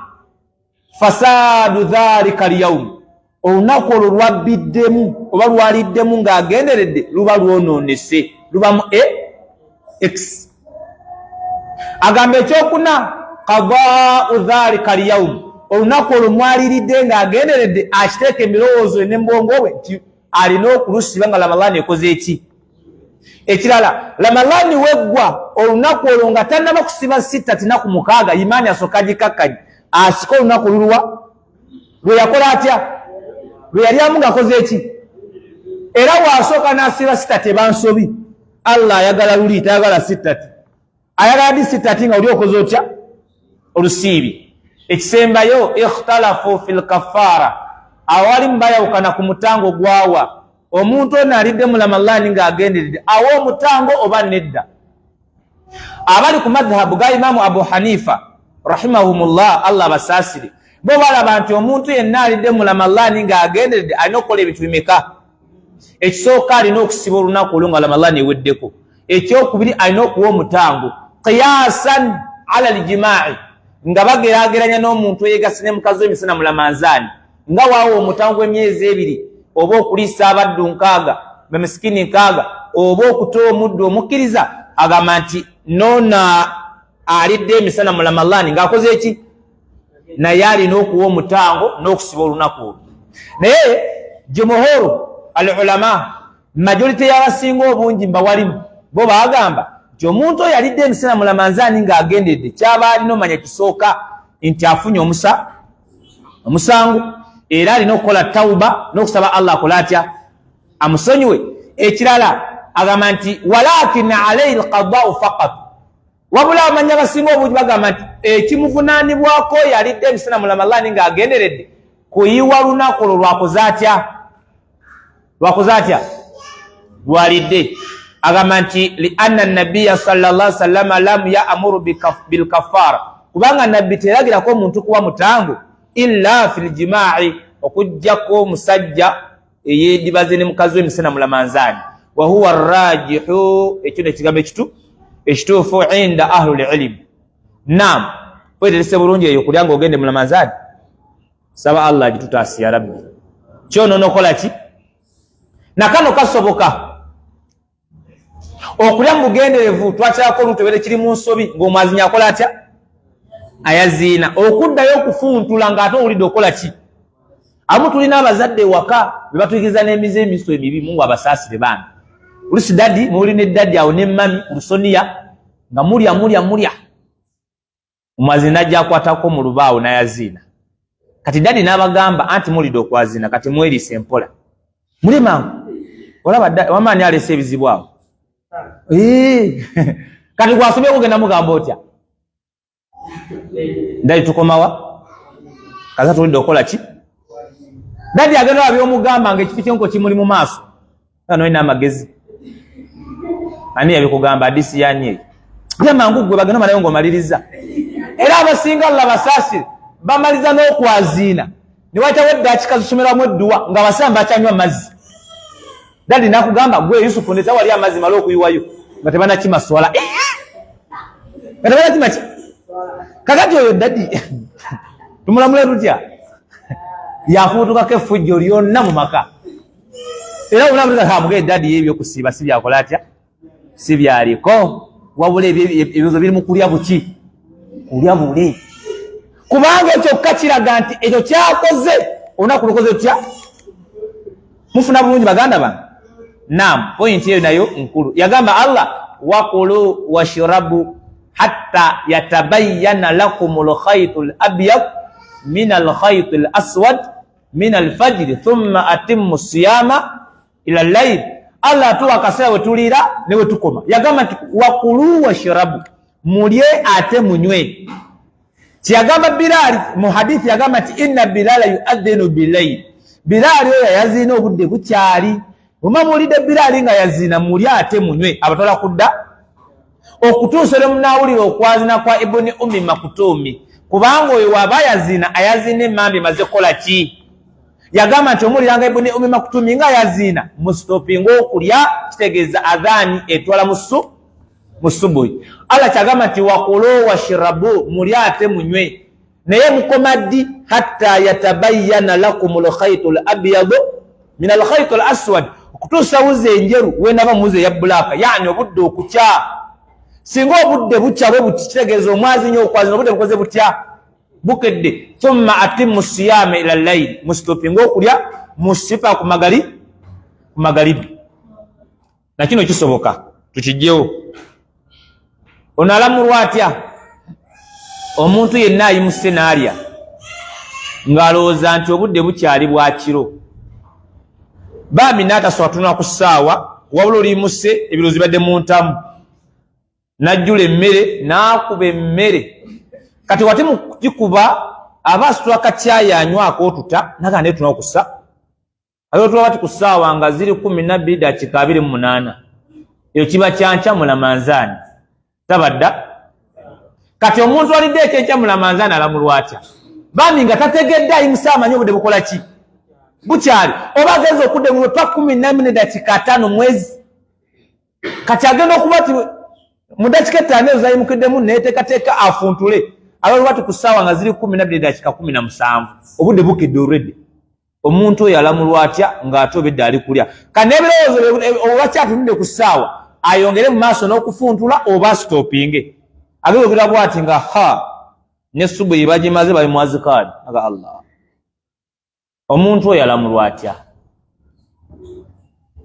fasaadu dhalika lyaumu, olunaku olwo lwabbiddemu oba lwaliddemu ng'agenderedde luba lwonoonese, lubamu e x. Agamba ekyokuna, qadaau dhalika lyaumu, olunaku olwo mwaliridde ng'agenderedde akiteeka emirowoozo ne mubwongo bwe nti alina okulusiba nga Ramadhaani ekoze eki. Ekirala, Ramadhaani weggwa olunaku olwo nga tannaba kusiba sita tinaku mukaaga, imaani asooka agikakkanyi, asika olunaku luluwa lwe yakola atya, lwe yalyamu ng'akoze eki. Era waasooka n'asiba sita tebansobi. Allah ayagala luli, tayagala sittati. Ayagala di sittati nga oli okoze otya olusiibi. Ekisembayo, ikhtalafu fi lkafaara, awalimu bayawukana ku mutango gwawa omuntu ono alidde mu Ramadhaani ng'agenderedde, awa omutango oba nedda. Abali ku madhhabu ga Imaamu Abu Hanifa rahimahumullah, Allah abasaasire, bo balaba nti omuntu yenna alidde mu Ramadhaani ng'agenderedde alina okukola ebintu bimeka? Ekisooka, alina okusiba olunaku olwo nga Ramadhaani eweddeko. Ekyokubiri, alina okuwa omutango qiyasan ala ljimai, nga bageraageranya n'omuntu eyegase ne mukazi w'emisana mu Lamanzaani, nga waawa omutango gw'emyezi 2, oba okuliisa abaddu 60, bamisikini 60, oba okuta omuddu omukkiriza. Agamba nti noona alidde emisana mu Ramadhaani ng'akoze eki, naye alina okuwa omutango n'okusiba olunaku olwo. Naye jumuhuru al ulama, majority y'abasinga obungi mbawalimu, bo bagamba nti omuntu oyo alidde emisana mu Lamanzaani ng'agendedde, kyaba alina omanya kisooka nti afunye omusa omusango, era alina okukola tauba n'okusaba Allah akola atya, amusonyiwe. Ekirala, agamba nti walakin alaihi lqadau faqat. Wabula abamanyi abasinga obungi bagamba nti ekimuvunaanibwako oyo alidde emisana mu Ramadhaani ng'agenderedde kuyiwa lunaku olwo lwakoze atya, lwakoze atya, lwalidde. Agamba nti lianna nabiya sallallahu sallama lam yaamuru bilkafara, kubanga Nabbi teragirako omuntu kuwa mutango illa fi ljimai, okugjako omusajja eyedibaze ne mukazi w'emisana mu Lamanzaani. Wahuwa rajihu, ekyo nekigambo ekitu ekituufu inda ahlu lilimu. Nam weterese bulungi eyo kulya nga ogende mu Lamanzaani. Saba Allah agitutaasi ya Rabbi. Kyonoona okola ki nakano kasoboka okulya mu bugenderevu. Twakyako olutobere kiri mu nsobi ng'omwazinyi akola atya, ayaziina okuddayo okufuntula ng'ate owulidde okola ki. Abamu tulina abazadde ewaka be batuyigiriza n'emize emiso emibi. Mungu abasaasire baana. Olusi daddy muli ne daddy awo ne mummy ku lusoniya nga mulya mulya mulya, omwazini najja akwatako mu lubaawo n'ayaziina. Kati daddy n'abagamba anti mulidde okwazina, kati mweriise empola, muli mangu. Olaba wamaani aleese ebizibu awo. Kati gwasobye okugenda mugamba otya, daddy tukomawa kaza tulidde okukola ki? Daddy agenda oba byomugamba nga ekifi kyenko kimuli mu maaso nga nolina amagezi. Ani yabikugamba? Adisi yani eyo lya mangu gwe bagenda omalayo ng'omaliriza. Era abasinga, Allah basaasire, bamaliza n'okwaziina ne wayitawo eddakiika zisomerwamu edduwa nga abasiraamu bakyanywa amazzi. Daddy nakugamba, gwe Yusufu, ndeta wali amazzi male okuyiwayo nga tebanakima swala, nga tebanakima ki. Kakati oyo daddy tumulamule tutya? Yafuutukako effujjo lyonna mu maka. Era mugae daddy ye ebyokusiiba si byakola atya, si byaliko, wabula ebibuzo biri mu kulya buki, kulya buli, kubanga ekyokka kiraga nti ekyo kyakoze olunaku lukoze tutya. Mufuna bulungi baganda bange? Nam point eyo nayo nkulu. Yagamba Allah, wakulu washrabu hatta yatabayana lakum lkhaitu labyad min alkhaiti laswad min alfajiri thumma atimmu siyama ila llail. Allah atuwa akaseera we tuliira ne we tukoma. Yagamba nti wakulu washrabu, mulye ate munywe. Kyeyagamba Bilaali mu hadithi, yagamba nti inna Bilaala yuadhinu bilail, Bilaali oyo yaziina obudde bukyali. Bwema muwulidde Bilaali nga yaziina, mulye ate munywe, abatwala kudda. Okutuusa lwe munaawulira okwazina kwa Ibuni Ummi Makutuumi, kubanga oyo waba ayazina, ayazina emmambi emaze kukola ki? Yagamba nti omuwuliranga Ibuni Ummi Makutuumi nga ayazina, musitopinga okulya, kitegeeza adhaani etwala musu mu subuhi. Allah kyagamba nti wakulu washirabu, mulye ate munywe, naye mukoma ddi? Hatta yatabayana lakum lkhaitu l abyadu min alkhaitu l aswad, okutuusa wuzi enjeru wenaba muwuzi eya bulaaka, yani obudde okukya. Singa obudde bukya bwe buti, kitegeeza omwazinyo okwazina obudde bukoze butya? Bukedde. Thumma atimu siyama ila llaili, musitopinga okulya musipa ku magali ku magalibi. Nakino kisoboka tukijjewo. Ono alamulwa atya? Omuntu yenna ayimuse n'alya ng'alowooza nti obudde bukyali bwa kiro, bambi n'atasobola tunula ku ssaawa, wabula oliyimuse ebirowoozo bibadde mu ntamu, n'ajjula emmere n'akuba emmere. Kati wati mu kugikuba aba asitula kacyayi anywa akootuta, naga naye tunula ku ssa ate tuba bati ku ssaawa nga ziri 12:28, eyo kiba kyankya mulamanzaani tabadda. Kati omuntu alidde ekyenkya mulamanzaani alamulwa atya? Bambi nga tategedde, ayimusa amanyi obudde bukola ki? Bukyali. Oba agenza okudda engulu pa 14:50 mwezi, kati agenda okuba ti mu dakiika 5 ezo zayimukiddemu neteekateeka afuntule, abalwa bati ku ssaawa nga ziri 12:17, obudde bukedde already. Omuntu oyo alamulwa atya ng'ate obedde ali kulya? Ka n'ebirowoozo oba kyatunudde ku ssaawa, ayongere mu maaso n'okufuntula oba asitopinge? Agenda ogira bwati nga ha ne subuyi bagimaze, bali mu azikaari, aga Allah. Omuntu oyo alamulwa atya?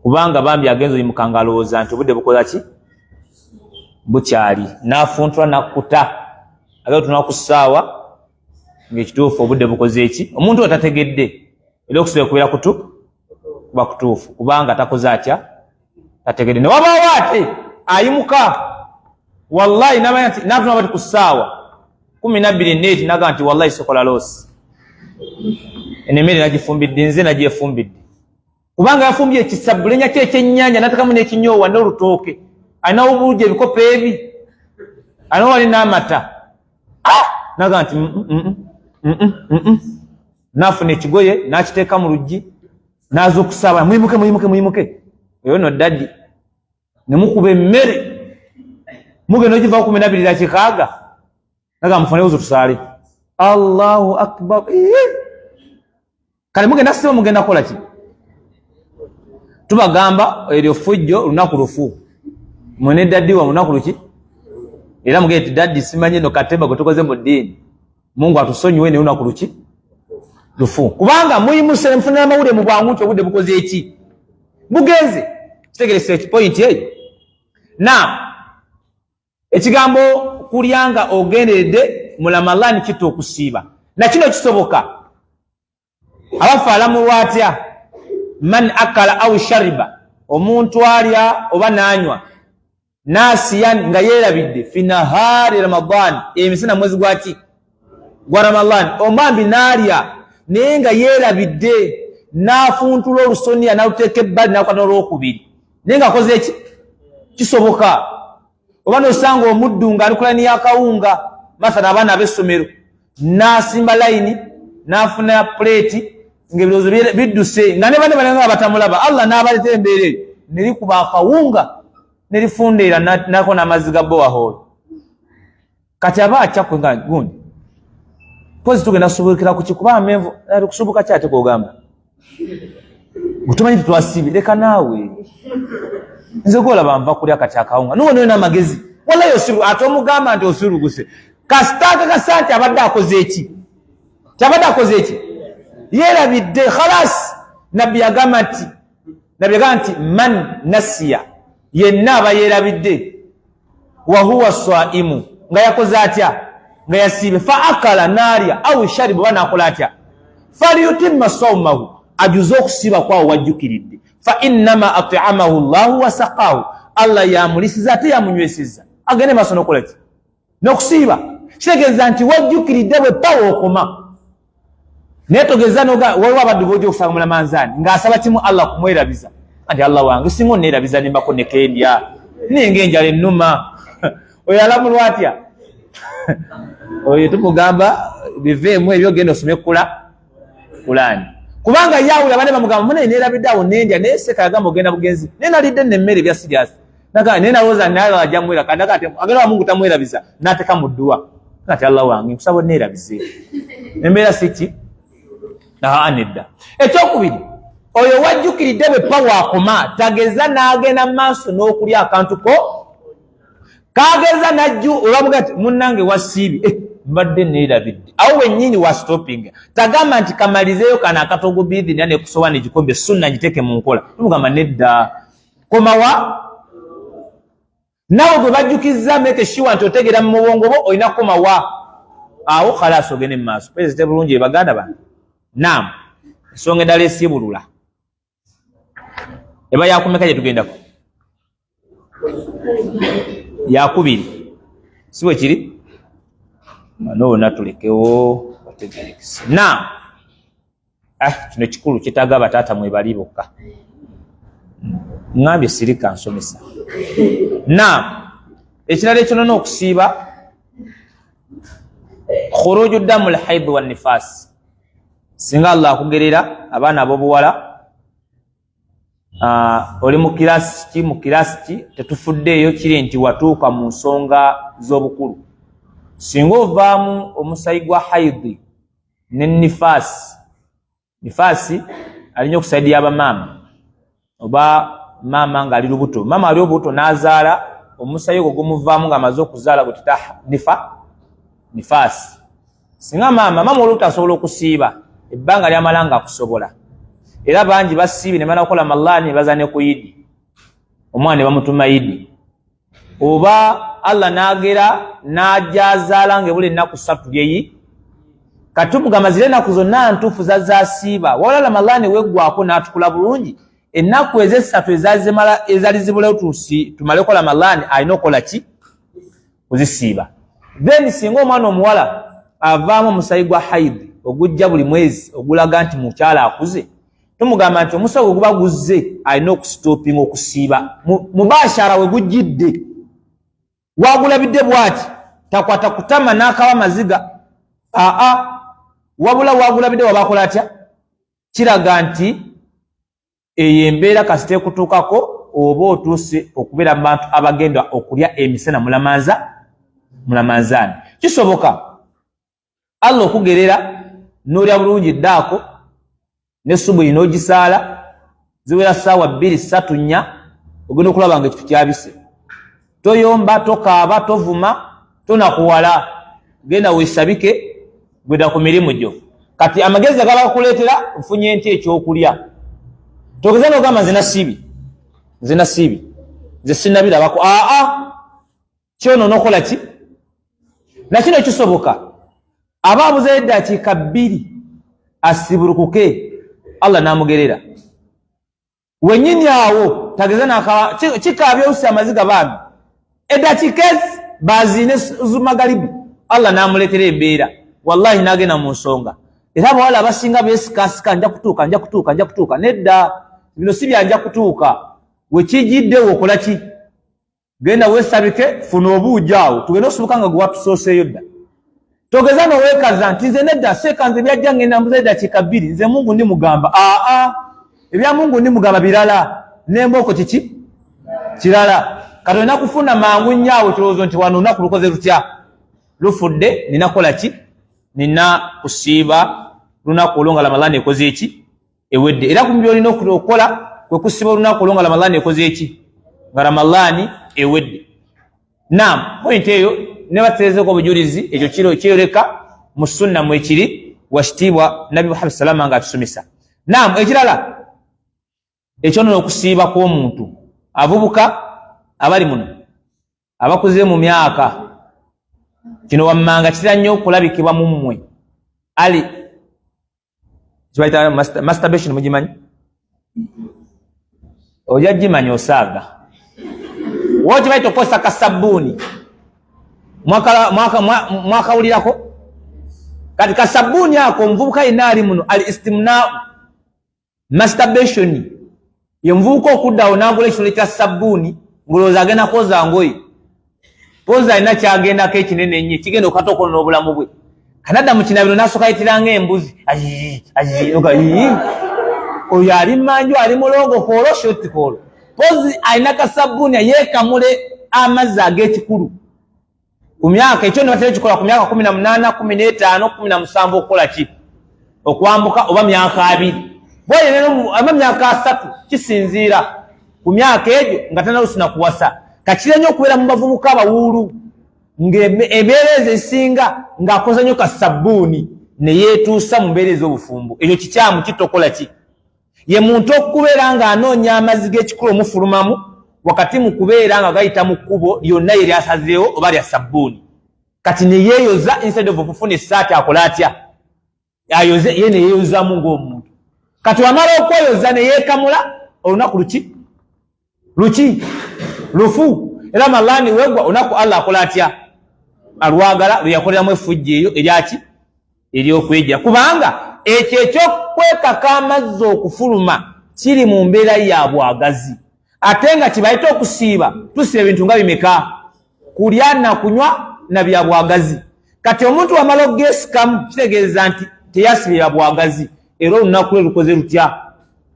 Kubanga bambi agenza oyimuka nga alowooza nti obudde bukola ki? Bukyali, n'afuntula nakkuta, agenda otunula ku ssaawa ng'ekituufu obudde bukoze eki? Omuntu oyo tategedde, era okusobola kubeera kutu kuba kutuufu, kubanga takoze atya? Tategedde. Ne wabaawo ate ayimuka, wallahi, namanya nti natuna bati ku ssaawa 12 neeti, naga nti wallahi sokola loosi, eno emmere nagifumbidde nze, nagyefumbidde, kubanga yafumbye ekisabulenya kye ekyennyanja natekamu n'ekinyoowa n'olutooke, alinawo bulungi ebikopo ebi, alinawo wali n'amata. Ah! Naga nti nafuna ekigoye n'akiteeka mu luggi, n'azuukusa, muyimuke, muyimuke, muyimuke. Oyo no daddy ne mukuba emmere, mugenda ogivaako 12:06, naga mufune wuzu tusaale. Allahu akbar! Kale mugenda siba mugenda kukola ki? Tubagamba eryo fujjo, lunaku lufu mwene daddy wa lunaku luki, era mugende ti daddy simanyi no katemba gwe tukoze mu ddiini, Mungu atusonyiwe, ne lunaku luki? Lufu, kubanga muyimuse nfuna amawulire mu bwangu nti obudde bukoze eki? Bugenze. Kitegeresa ekipointi eyo. Na ekigambo kulya nga ogenderedde mu Ramalani kitta okusiiba, nakino kisoboka. Abafe alamulwa atya? Man akala au shariba, omuntu alya oba n'anywa, nasiyan, nga yeerabidde, fi nahari Ramadan, emisana mwezi gwaki? Gwa Ramadan. Omwambi n'alya naye nga yeerabidde, n'afuntula olusoniya n'aluteeka ebbali, n'akwata n'olwokubiri, naye ng'akoze eki? Kisoboka. Oba nosanga omuddu nga ali ku layini y'akawunga, mathala abaana ab'essomero, n'asimba layini n'afuna puleeti ng'ebirowoozo bidduse, nga ne bane balenga batamulaba, Allah n'abaleeta embeera eyo ne likuba akawunga ne lifundeera nako n'amazzi ga borehole. Kati aba akyakwe nga gundi pozi tugenda subukira ku kikuba amenvu ali kusubuka ki? Ate kogamba gutumanyi tetwasiibye, leka naawe, nze gwolaba nva kulya kati akawunga nuwo noyo n'amagezi, wallahi osiru. Ate omugamba nti osiruguse, kasita akakasa nti abadde akoze eki? Kyabadde akoze eki? Yeerabidde, khalas. Nabbi yagamba nti, nabbi yagamba nti man nasiya, yenna aba yeerabidde, wahuwa swaimu, nga yakoze atya? Nga yasiibe, fa akala, n'alya, au sharibu, oba n'akola atya, falyutimma saumahu, ajuze okusiiba kwawo wajjukiridde, fa innama at'amahu llahu wasaqahu, Allah yamulisiza ate yamunyweseza, agende maaso n'okukola ki? N'okusiiba. Kitegeeza nti wajjukiridde bwe pawa okoma, naye togeza noga waliwo abaddu boja okusanga mulamanzaani ng'asaba kimu Allah kumwerabiza, nti Allah wange singa oneerabiza nembako nekendya. Naye ngaenjala ennuma, oyo alamulwa atya? Oyo tumugamba biveemu ebyo, genda osome kula Kulaani, kubanga yawula bane bamugamba mune nerabidde awo nendya, naye seka yagamba ogenda bugenzi, naye nalidde nno emmere ebya sirias, naye nalowooza naye ajja mwera kandi ati agenda wa Mungu tamwerabiza, n'ateka mu dduwa kati Allah wange nkusaba onneerabize embeera siki aa nedda. Ekyokubiri, oyo wajjukiridde bwe pa waakoma tageza n'agenda mu maaso n'okulya akantu ko kageza najju olwamuga nti munnange wasiibi, mbadde neerabidde, awo wennyini wa stopping. Tagamba nti kamalizeeyo kano akatogo biidhina nekusowaana egikombe sunna ngiteeke mu nkola, tumugamba nedda, komawa naawe gwe bajjukizza, make sure nti otegeera mu mubongo bwo olina kukomawa awo, khalasi ogende mu maaso. Pezite bulungi baganda bange. Naam, ensonga endala esiibulula eba yakumeka gye tugendako? Yakubiri, si bwe kiri? Bano bonna tulekewo bategerekese. Naam, kino kikulu, kyetaaga abataata mwebali bokka. Ŋŋambye sirika nsomesa. Naam, ekirala ekyonona okusiiba, khuruju damu lhaid wa nifasi. Singa Allah akugerera abaana ab'obuwala, oli mu kirasi ki, mu kirasi ki, tetufuddeeyo, kiri nti watuuka mu nsonga z'obukulu, singa ovaamu omusayi gwa haidi ne nifaasi. Nifaasi alinya okusaidi y'abamaama oba maama ng'ali lubuto, maama ali obuto n'azaala, omusayi ogwo gumuvaamu ng'amaze okuzaala gwe tuta nifaasi. Singa maama olubuto asobola okusiiba ebbanga lyamala nga akusobola, era bangi basiibi ne bamala kukola malaani ne baza ne ku yidi, omwana ne bamutuma yidi, oba Allah n'agera n'ajazaala ng'ebula ennaku 3 lyeyi, kati tumugamba zira ennaku zonna ntuufu zazasiiba, wabula Ramadaani weggwako n'atukula bulungi, ennaku ezessatu ezali zibulayo tumale kukola Ramadaani alina okukola ki? Kuzisiiba. Then singa omwana omuwala avaamu omusayi gwa haidi ogujja buli mwezi ogulaga nti mukyala akuze, tumugamba nti omusayi gwe guba guzze alina okusitopinga okusiiba mubashara we gujjidde, wagulabidde bwati takwata kutama n'akaba maziga aa, wabula wagulabidde waba akola atya? Kiraga nti eyo embeera kasita ekutuukako oba otuuse okubeera mu bantu abagenda okulya emisana mulamanzaani. Kisoboka Allah okugerera n'olya bulungi ddaako ne subuhi n'ogisaala, ziwera ssaawa 2, 3, 4, ogenda okulaba nga ekintu kyabise. Toyomba, tokaaba, tovuma, tonakuwala, genda weesabike, gweda ku mirimu gyo. Kati amagezi agaba gakuleetera nfunye nti ekyokulya, togeza n'ogamba nze nasiibi, nze nasiibi, nze sinnabirabako. Aa, kyonoona okola ki? Nakino kisoboka aba abuzeyo eddakiika 2 asibulukuke, Allah n'amugerera wenyini awo, tageza nakaba kikaabya olusi amaziga bambi, eddakiika ezi baziine zumagalibi, Allah n'amuleetera embeera, wallahi n'agenda mu nsonga. Era abawala abasinga beesikasika, nja kutuuka, nja kutuuka, nja kutuuka. Nedda, bino si bya nja kutuuka. Wekijjidde wokola ki? Genda weesabike, funa obuugi awo tugende osubuka nga gwe watusooseeyo dda. Togeza noweekaza nti nze nedda seeka, nze byajja ngenda mbuza eddakiika 2, nze Mungu ndi mugamba. Aa, ebya Mungu ndi mugamba birala, nembooko kiki kirala. Kati olina kufuna mangu nnyo awo ekirowoozo nti wano olunaku lukoze lutya, lufudde, nina kukola ki? Nina kusiiba lunaku olwo nga Ramadhaani ekoze eki? Ewedde. Era ku byolina okukola kwe kusiba olunaku olwo nga Ramadhaani ekoze eki? Nga Ramadhaani ewedde. Naam, point eyo ne baterezeeko obujulizi, ekyo kiro kyeyoleka mu sunna mwekiri wakitiibwa Nabbi Muhammad salama nga atusomesa. Naam, ekirala ekyonoona okusiiba kw'omuntu, avubuka abali muno abakuze mu myaka, kino wammanga kitera nnyo okulabikibwa mu mmwe, ali kibayita masturbation, mugimanyi? Ojja gimanya osaaga wo kibayita okukozesa kasabbuuni, mwakawulirako? Kati kasabbuuni ako, omuvubuka yenna ali muno, al istimnau, masturbation, ye muvubuka okuddawo n'agula ekitole kya sabbuuni. Ngolowooza agenda kwoza ngoye, pozi alina kyagendako ekinene ennyo ekigenda okukata okwonona obulamu bwe. Kanadda mu kinabiro n'asooka ayitira ng'embuzi, oyo ali manju ali mulongo koolo shoti koolo, pozi alina kasabbuuni yeekamule amazzi ag'ekikulu ku myaka ekyo ne batera ekikola ku myaka 18, 15, 17 okukola ki, okwambuka oba myaka 20 bwayenera myaka 30, kisinziira ku myaka egyo nga tanalusina kuwasa. Kakira nnyo okubeera mu bavubuka abawuulu ng'embeera ezo ezisinga ng'akoze nnyo ka sabbuuni ne yeetuusa mu mbeera ez'obufumbo. Ekyo kikyamu, kitokola ki ye muntu okubeera ng'anoonya amazzi g'ekikulu omufulumamu wakati mu kubeera nga gayita mu kkubo lyonna ye lyasazeewo oba lya sabbuuni, kati ne yeeyoza instead of okufuna essaati akola atya, ayoze ye ne yeeyozamu ng'omuntu. Kati wamala okweyoza ne yeekamula, olunaku luki luki lufu, era malani wegwa olunaku Allah akola atya, alwagala lwe yakoleramu effujjo eyo eryaki ery'okwejja, kubanga ekyo ekyokwekaka amazzi okufuluma kiri mu mbeera ya bwagazi, ate nga kibayita okusiiba. Tusiba ebintu nga bimeka? Kulya na kunywa na bya bwagazi. Kati omuntu wamala okugesikamu kitegeeza nti teyasibira bwagazi, era olunaku lwe lukoze lutya?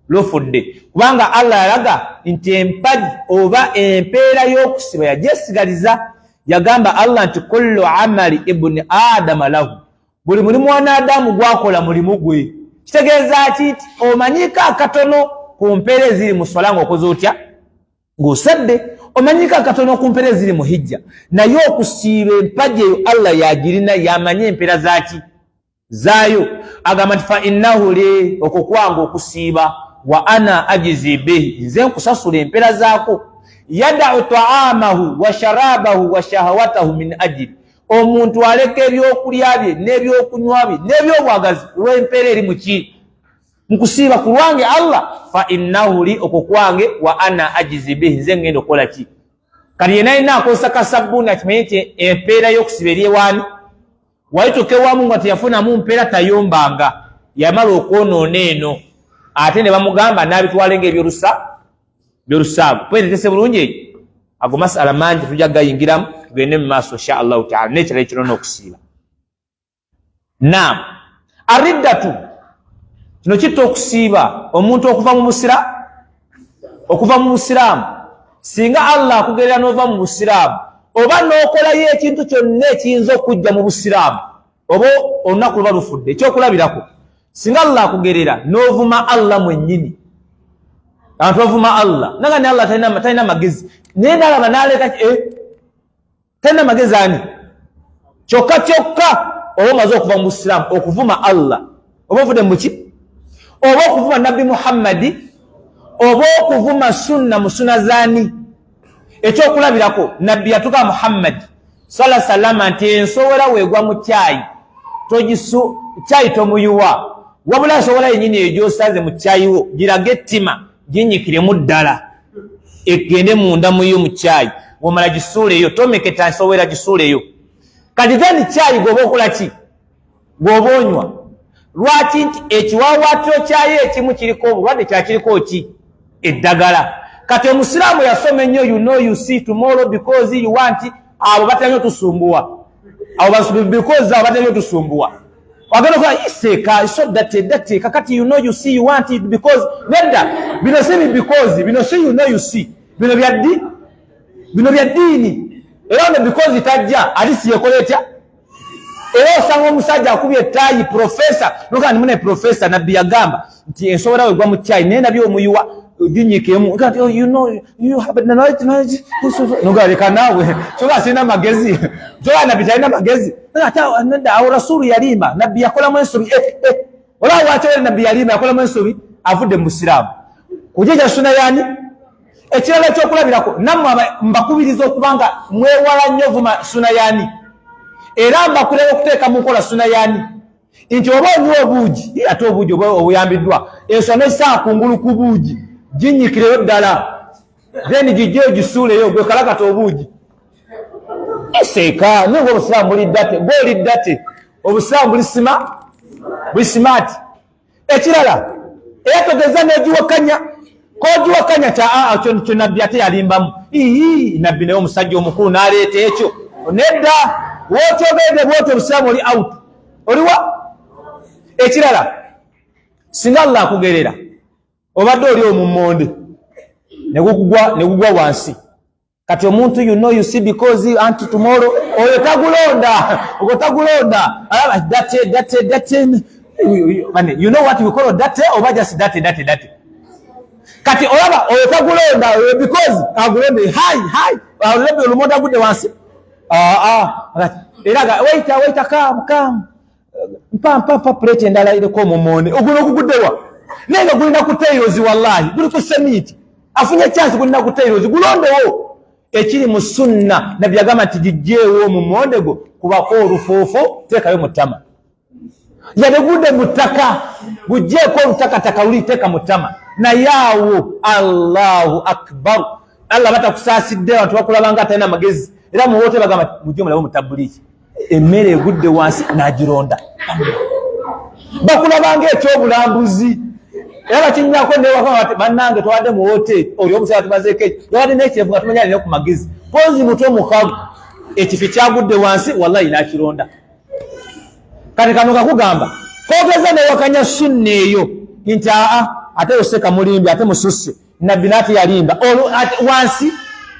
Lufudde, kubanga Allah yalaga nti empagi oba empeera y'okusiba yagyesigaliza. Yagamba Allah nti kullu amali ibuni adama lahu, buli mulimu wanaadamu gwakola mulimu gwe. Kitegeeza ki? Nti omanyiko akatono ku mpeera eziri mu swala ng'okoze otya, ng'osadde, omanyiko akatono ku mpeera eziri mu hijja, naye okusiiba empagi eyo Allah yagirina, yamanye empeera zaki zaayo. Agamba nti fa innahu li, okwo kwange okusiiba, wa ana ajizi bihi, nze nkusasula empeera zaako. Yadau taamahu wa sharabahu wa shahawatahu min ajili, omuntu aleka ebyokulya bye n'ebyokunywa bye n'ebyobwagazi lw'empeera eri muki mukusiiba ku lwange Allah. Fa innahu li, okwo kwange, wa ana ajizi bihi, nze ngenda okukola ki. Kati yena alina akozesa kasabbuuni akimanye nti empeera y'okusiba eri ewaani walituuka ewamu nga teyafunamu mpeera, tayombanga, yamala okwonoona eno ate ne bamugamba n'abitwale ngaebyorusa byolusaago. Pwetese bulungi eyo, ago masala mangi tujja gayingiramu, tugende mu maaso insha Allahu taala n'ekirala ekirona okusiiba. Naam, ariddatu kino kitta okusiiba, omuntu okuva mu busira, okuva mu busiraamu. Singa Allah akugerera n'ova mu busiraamu oba n'okolayo ekintu kyonna ekiyinza okujja mu busiraamu, oba olunaku luba lufudde. Ekyokulabirako, singa Allah akugerera n'ovuma Allah mwennyini, abantu bavuma Allah naga ni Allah talina magezi, naye nalaba naleeta talina magezi ani, kyokka kyokka oba omaze okuva mu busiraamu. Okuvuma Allah oba ovudde muki, oba okuvuma Nabbi Muhammadi, oba okuvuma sunna mu sunna zaani. Ekyokulabirako, Nabbi yatuka Muhammadi sala salama nti ensowera weegwa mu kyayi togisu kyayi tomuyuwa, wabula nsowera yennyini eyo gyosaze mu kyayiwo giraga ettima, ginyikiremu ddala egende munda muyo mu kyayi, womala gisuuleyo, tomeketa nsowera, gisuuleyo. Kati then kyayi gwoba okola ki, gwoba onywa, lwaki nti ekiwawaatiro kyayo ekimu kiriko obulwadde, kyakiriko ki eddagala. Kati omusiraamu yasoma ennyo, you know, you see tomorrow because you want, abo batera nnyo tusumbuwa, abo because abo batera nnyo tusumbuwa. Wagenda okuba iseeka so date date, kakati you know, you see, you want it because, nedda, bino si bi because, bino si you know, you see, bino bya ddi, bino bya ddiini. Era ono because tajja alisi yekola etya? Era osanga omusajja akubye ettaayi, profesa nogaa nimune profesa, Nabbi yagamba nti ensobola wegwa mu kyayi naye nabyo omuyiwa ginyikemu, nogaa leka naawe, kyoba sirina magezi, kyoba Nabbi talina magezi, nedda, awo rasulu yalimba, Nabbi yakolamu ensobi. Olaba lwaki Nabbi yalimba, yakolamu ensobi, avudde mu busiraamu kujeja suna yani. Ekirala ekyokulabirako, nammwe mbakubiriza okuba nga mwewala nnyo vuma suna yani, era mbakulera okuteeka mu nkola suna yani nti oba onywa obuugi, ate obuugi oba obuyambiddwa enswa n'ekisanga kungulu ku buugi, ginyikireyo ddala, then gijje ogisuuleyo gwe kalakata obuugi eseeka. Naye nga obusiraamu buli ddate, gwe oli ddate, obusiraamu buli sima, buli smart. Ekirala, era togeza n'ogiwakanya, kogiwakanya kya kyo Nabbi ate yalimbamu. Ii, nabbi naye omusajja omukulu n'aleeta ekyo. Nedda, w'okyogedde bw'otyo obusiraamu oli out, oliwa. Ekirala, singa Allah akugerera obadde oli omummonde ne gugwa wansi, kati omuntu, you know, you see, because anti tomorrow oyo tagulonda, ogwo tagulonda. Alaba date, date, date. You know what we call date oba just date, date, date. Kati olaba oyo tagulonda oyo because agulonde hi hi, olebe olumonde agudde wansi. Ah, ah, era waiter, waiter, come, come, mpa, mpa, mpa plate endala eriko omumonde. Oguno oguguddewa? Naye nga gulina ku tiles, wallahi guli ku semiti, afunye chance, gulina ku tiles, gulondewo. Ekiri mu sunna, nabbi yagamba nti gijjeewo omumonde gwo, kubako olufuufu, teekayo mu ttama. Yadde gudde mu ttaka, gugjeeko olutakataka luli, teeka mu ttama. Naye awo, Allahu akbar, Allah batakusaasidde, abantu bakulabanga atalina magezi. Era muwote bagamba, mujje mulabe mutabuliiki, emmere egudde wansi n'agironda, bakulabanga ekyobulambuzi. Era bakinyako newaka, bannange twadde mu hoteri, oli omusala tumazeeko ekyo, yabadde n'ekirevu nga tumanya alina ku magezi, pozi mutwe mukalu, ekifi kyagudde wansi, wallahi n'akironda. Kati kano kakugamba kogeza newakanya sunna eyo nti aa, ate yoseka mulimbi, ate mususse, nabbi naate yalimba wansi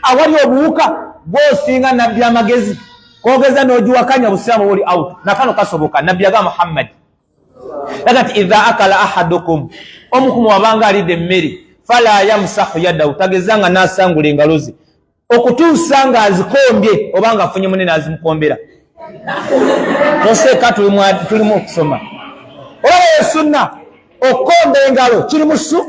awali obuwuka gwosinga nabbi amagezi, kogeza n'ogiwakanya, obusiraamu buli out. Nakano kasoboka. Nabbi yagamba, Muhammadi agati, idha akala ahadukum, omukumu wabanga alidde emmere, fala yamsahu yadahu, tagezanga n'asangula engalo ze okutuusa ng'azikombye oba nga afunye munene azimukombera. Toseeka, tulimu okusoma. Olaba esunna okukomba engalo kiri musu,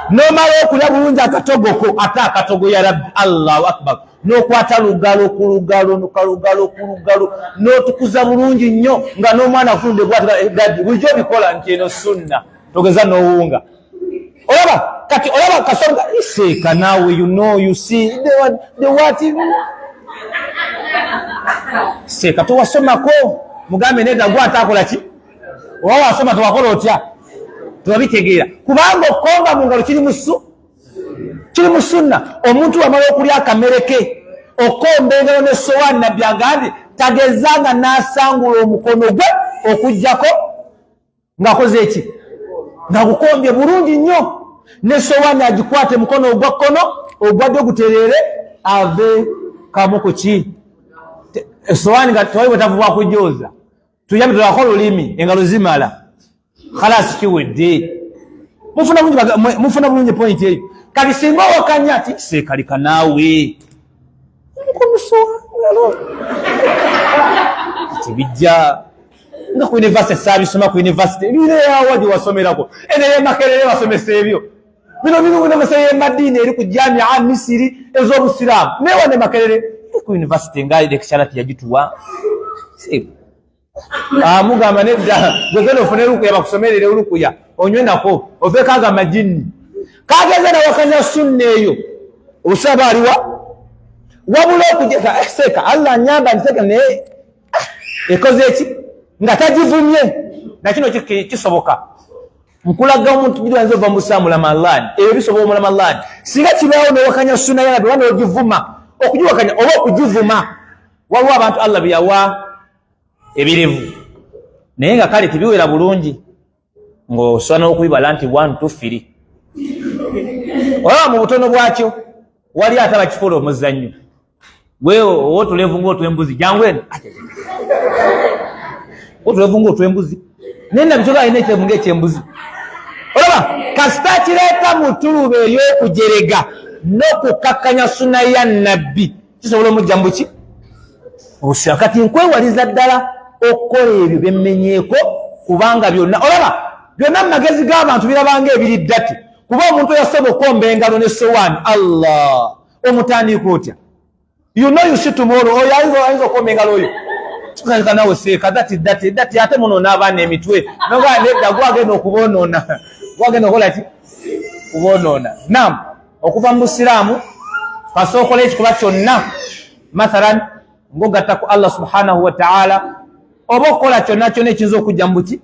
nomala okulya bulungi akatogoko, ate akatogo, ya rabbi, Allahu akbar, n'okwata lugalo ku lugalo, kalugalo ku lugalo, n'otukuza bulungi nnyo nga n'omwana akunde bwati. Bulijjo obikola nti eno sunna, togeza n'owunga. Olaba kati, olaba kasonga iseeka naawe, you know, you see the what, seeka towasomako, mugambe nedda, gwe ate akola ki? Oba wasoma tewakola otya? Tewabitegeera, kubanga okukomba mu ngalo kiri mu sunna. Omuntu wamala okulya akamere ke, okukomba engalo nesowaani, nabbi agambye tagezanga n'asangula omukono gwe okugjako ng'akoze eki? Nga gukombye bulungi nnyo nesowaani, agikwate mukono ogwa kkono, ogwa ddyo gutereere, ave kamu ku ki esowaani nga tewali bwetavubwa kujooza. Tuyambe tulako olulimi, engalo zimala, khalasi, kiwedde. Mufuna bulungi point eyo. Kati singa owakanya ti seekalika naawe omukono tebijja nga ku university, saabisoma ku university bireawa gye wasomerako, ene yemakerere basomesa ebyo bino biri university y'emadiina eri ku jamia Misiri ez'obusiraamu, naye wane Makerere ku university nga lecturer teyagituwa. Mugamba nedda, gwegenda ofune lukuya, bakusomerere olukuya onywe nako oveeko ago amajinni. Kageza nawakanya sunna eyo, obusiraamu aliwa? Wabula okujeka seeka, Allah nyamba ntiseka, naye ekoze eki nga tagivumye? Nakino kisoboka. Nkulaga omuntu gidwanza ova musaamu Ramadhan, ebyo bisobola mu Ramadhan. Singa kibaawo nowakanya sunna ya nabbi oba n'ogivuma, okugiwakanya oba okugivuma, waliwo abantu Allah bye yawa ebirevu naye nga kale tebiwera bulungi, ng'osobola n'okubibala nti 1 2 3, olaba mu butono bwakyo. Wali ate abakifuula omuzannyo, gwe owotulevu ngaotwembuzi, jangu eno, otulevu ngaotwembuzi, naye nabitola alina ekirevu ngaekyembuzi. Olaba kasita kireeta mu tuluba ery'okujerega n'okukakkanya suna ya nabbi, kisobola omujja mubuki obusira. Kati nkwewaliza ddala okukola ebyo byemmenyeeko, kubanga byonna olaba byonna mu magezi g'abantu birabanga ebiri ddati, kuba omuntu oyasoba okwomba engalo ne sowaani, Allah, omutandika otya? You know, you see tomorrow, oyo ayinza okwomba engalo oyo tukaleka nawe seeka dati dati dati, ate munoona abaana emitwe, nogaa nedda, gwagenda okubonoona, gwagenda okukola ki? Kubonoona. Nam okuva mu busiraamu kasookola ekikolwa kyonna, mathalan ngaogatta ku Allah subhanahu wataala, oba okukola kyonna kyonna ekiyinza okujja mu buki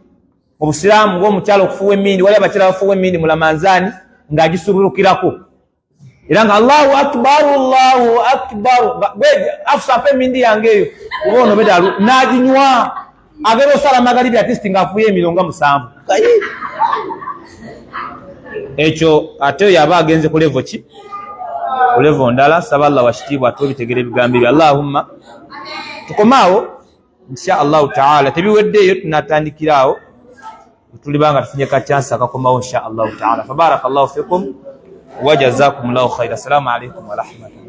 mu busiraamu, ngaomukyala okufuuwa emindi. Wali abakyala bafuuwa emindi mu Lamanzaani ng'agisubulukirako. Era nga Allahu akbar, Allahu akbar, afusa mpa emindi yange eyo, oba ono beda n'aginywa, agenda osala magalibi at least ng'afuye emiro nga 7. Ekyo ate oyo aba agenze ku level ki? Ku level ndala. Saba Allah wakitiibwa ate obitegera ebigambo ebyo. Allahumma tukomaawo insha Allahu taala, tebiweddeeyo, tunatandikira awo tuliba nga tufunye ka chance akakomawo insha Allahu taala. Fabarakallahu fikum wa jazakumullahu khaira. Assalamu alaikum wa rahmatullahi.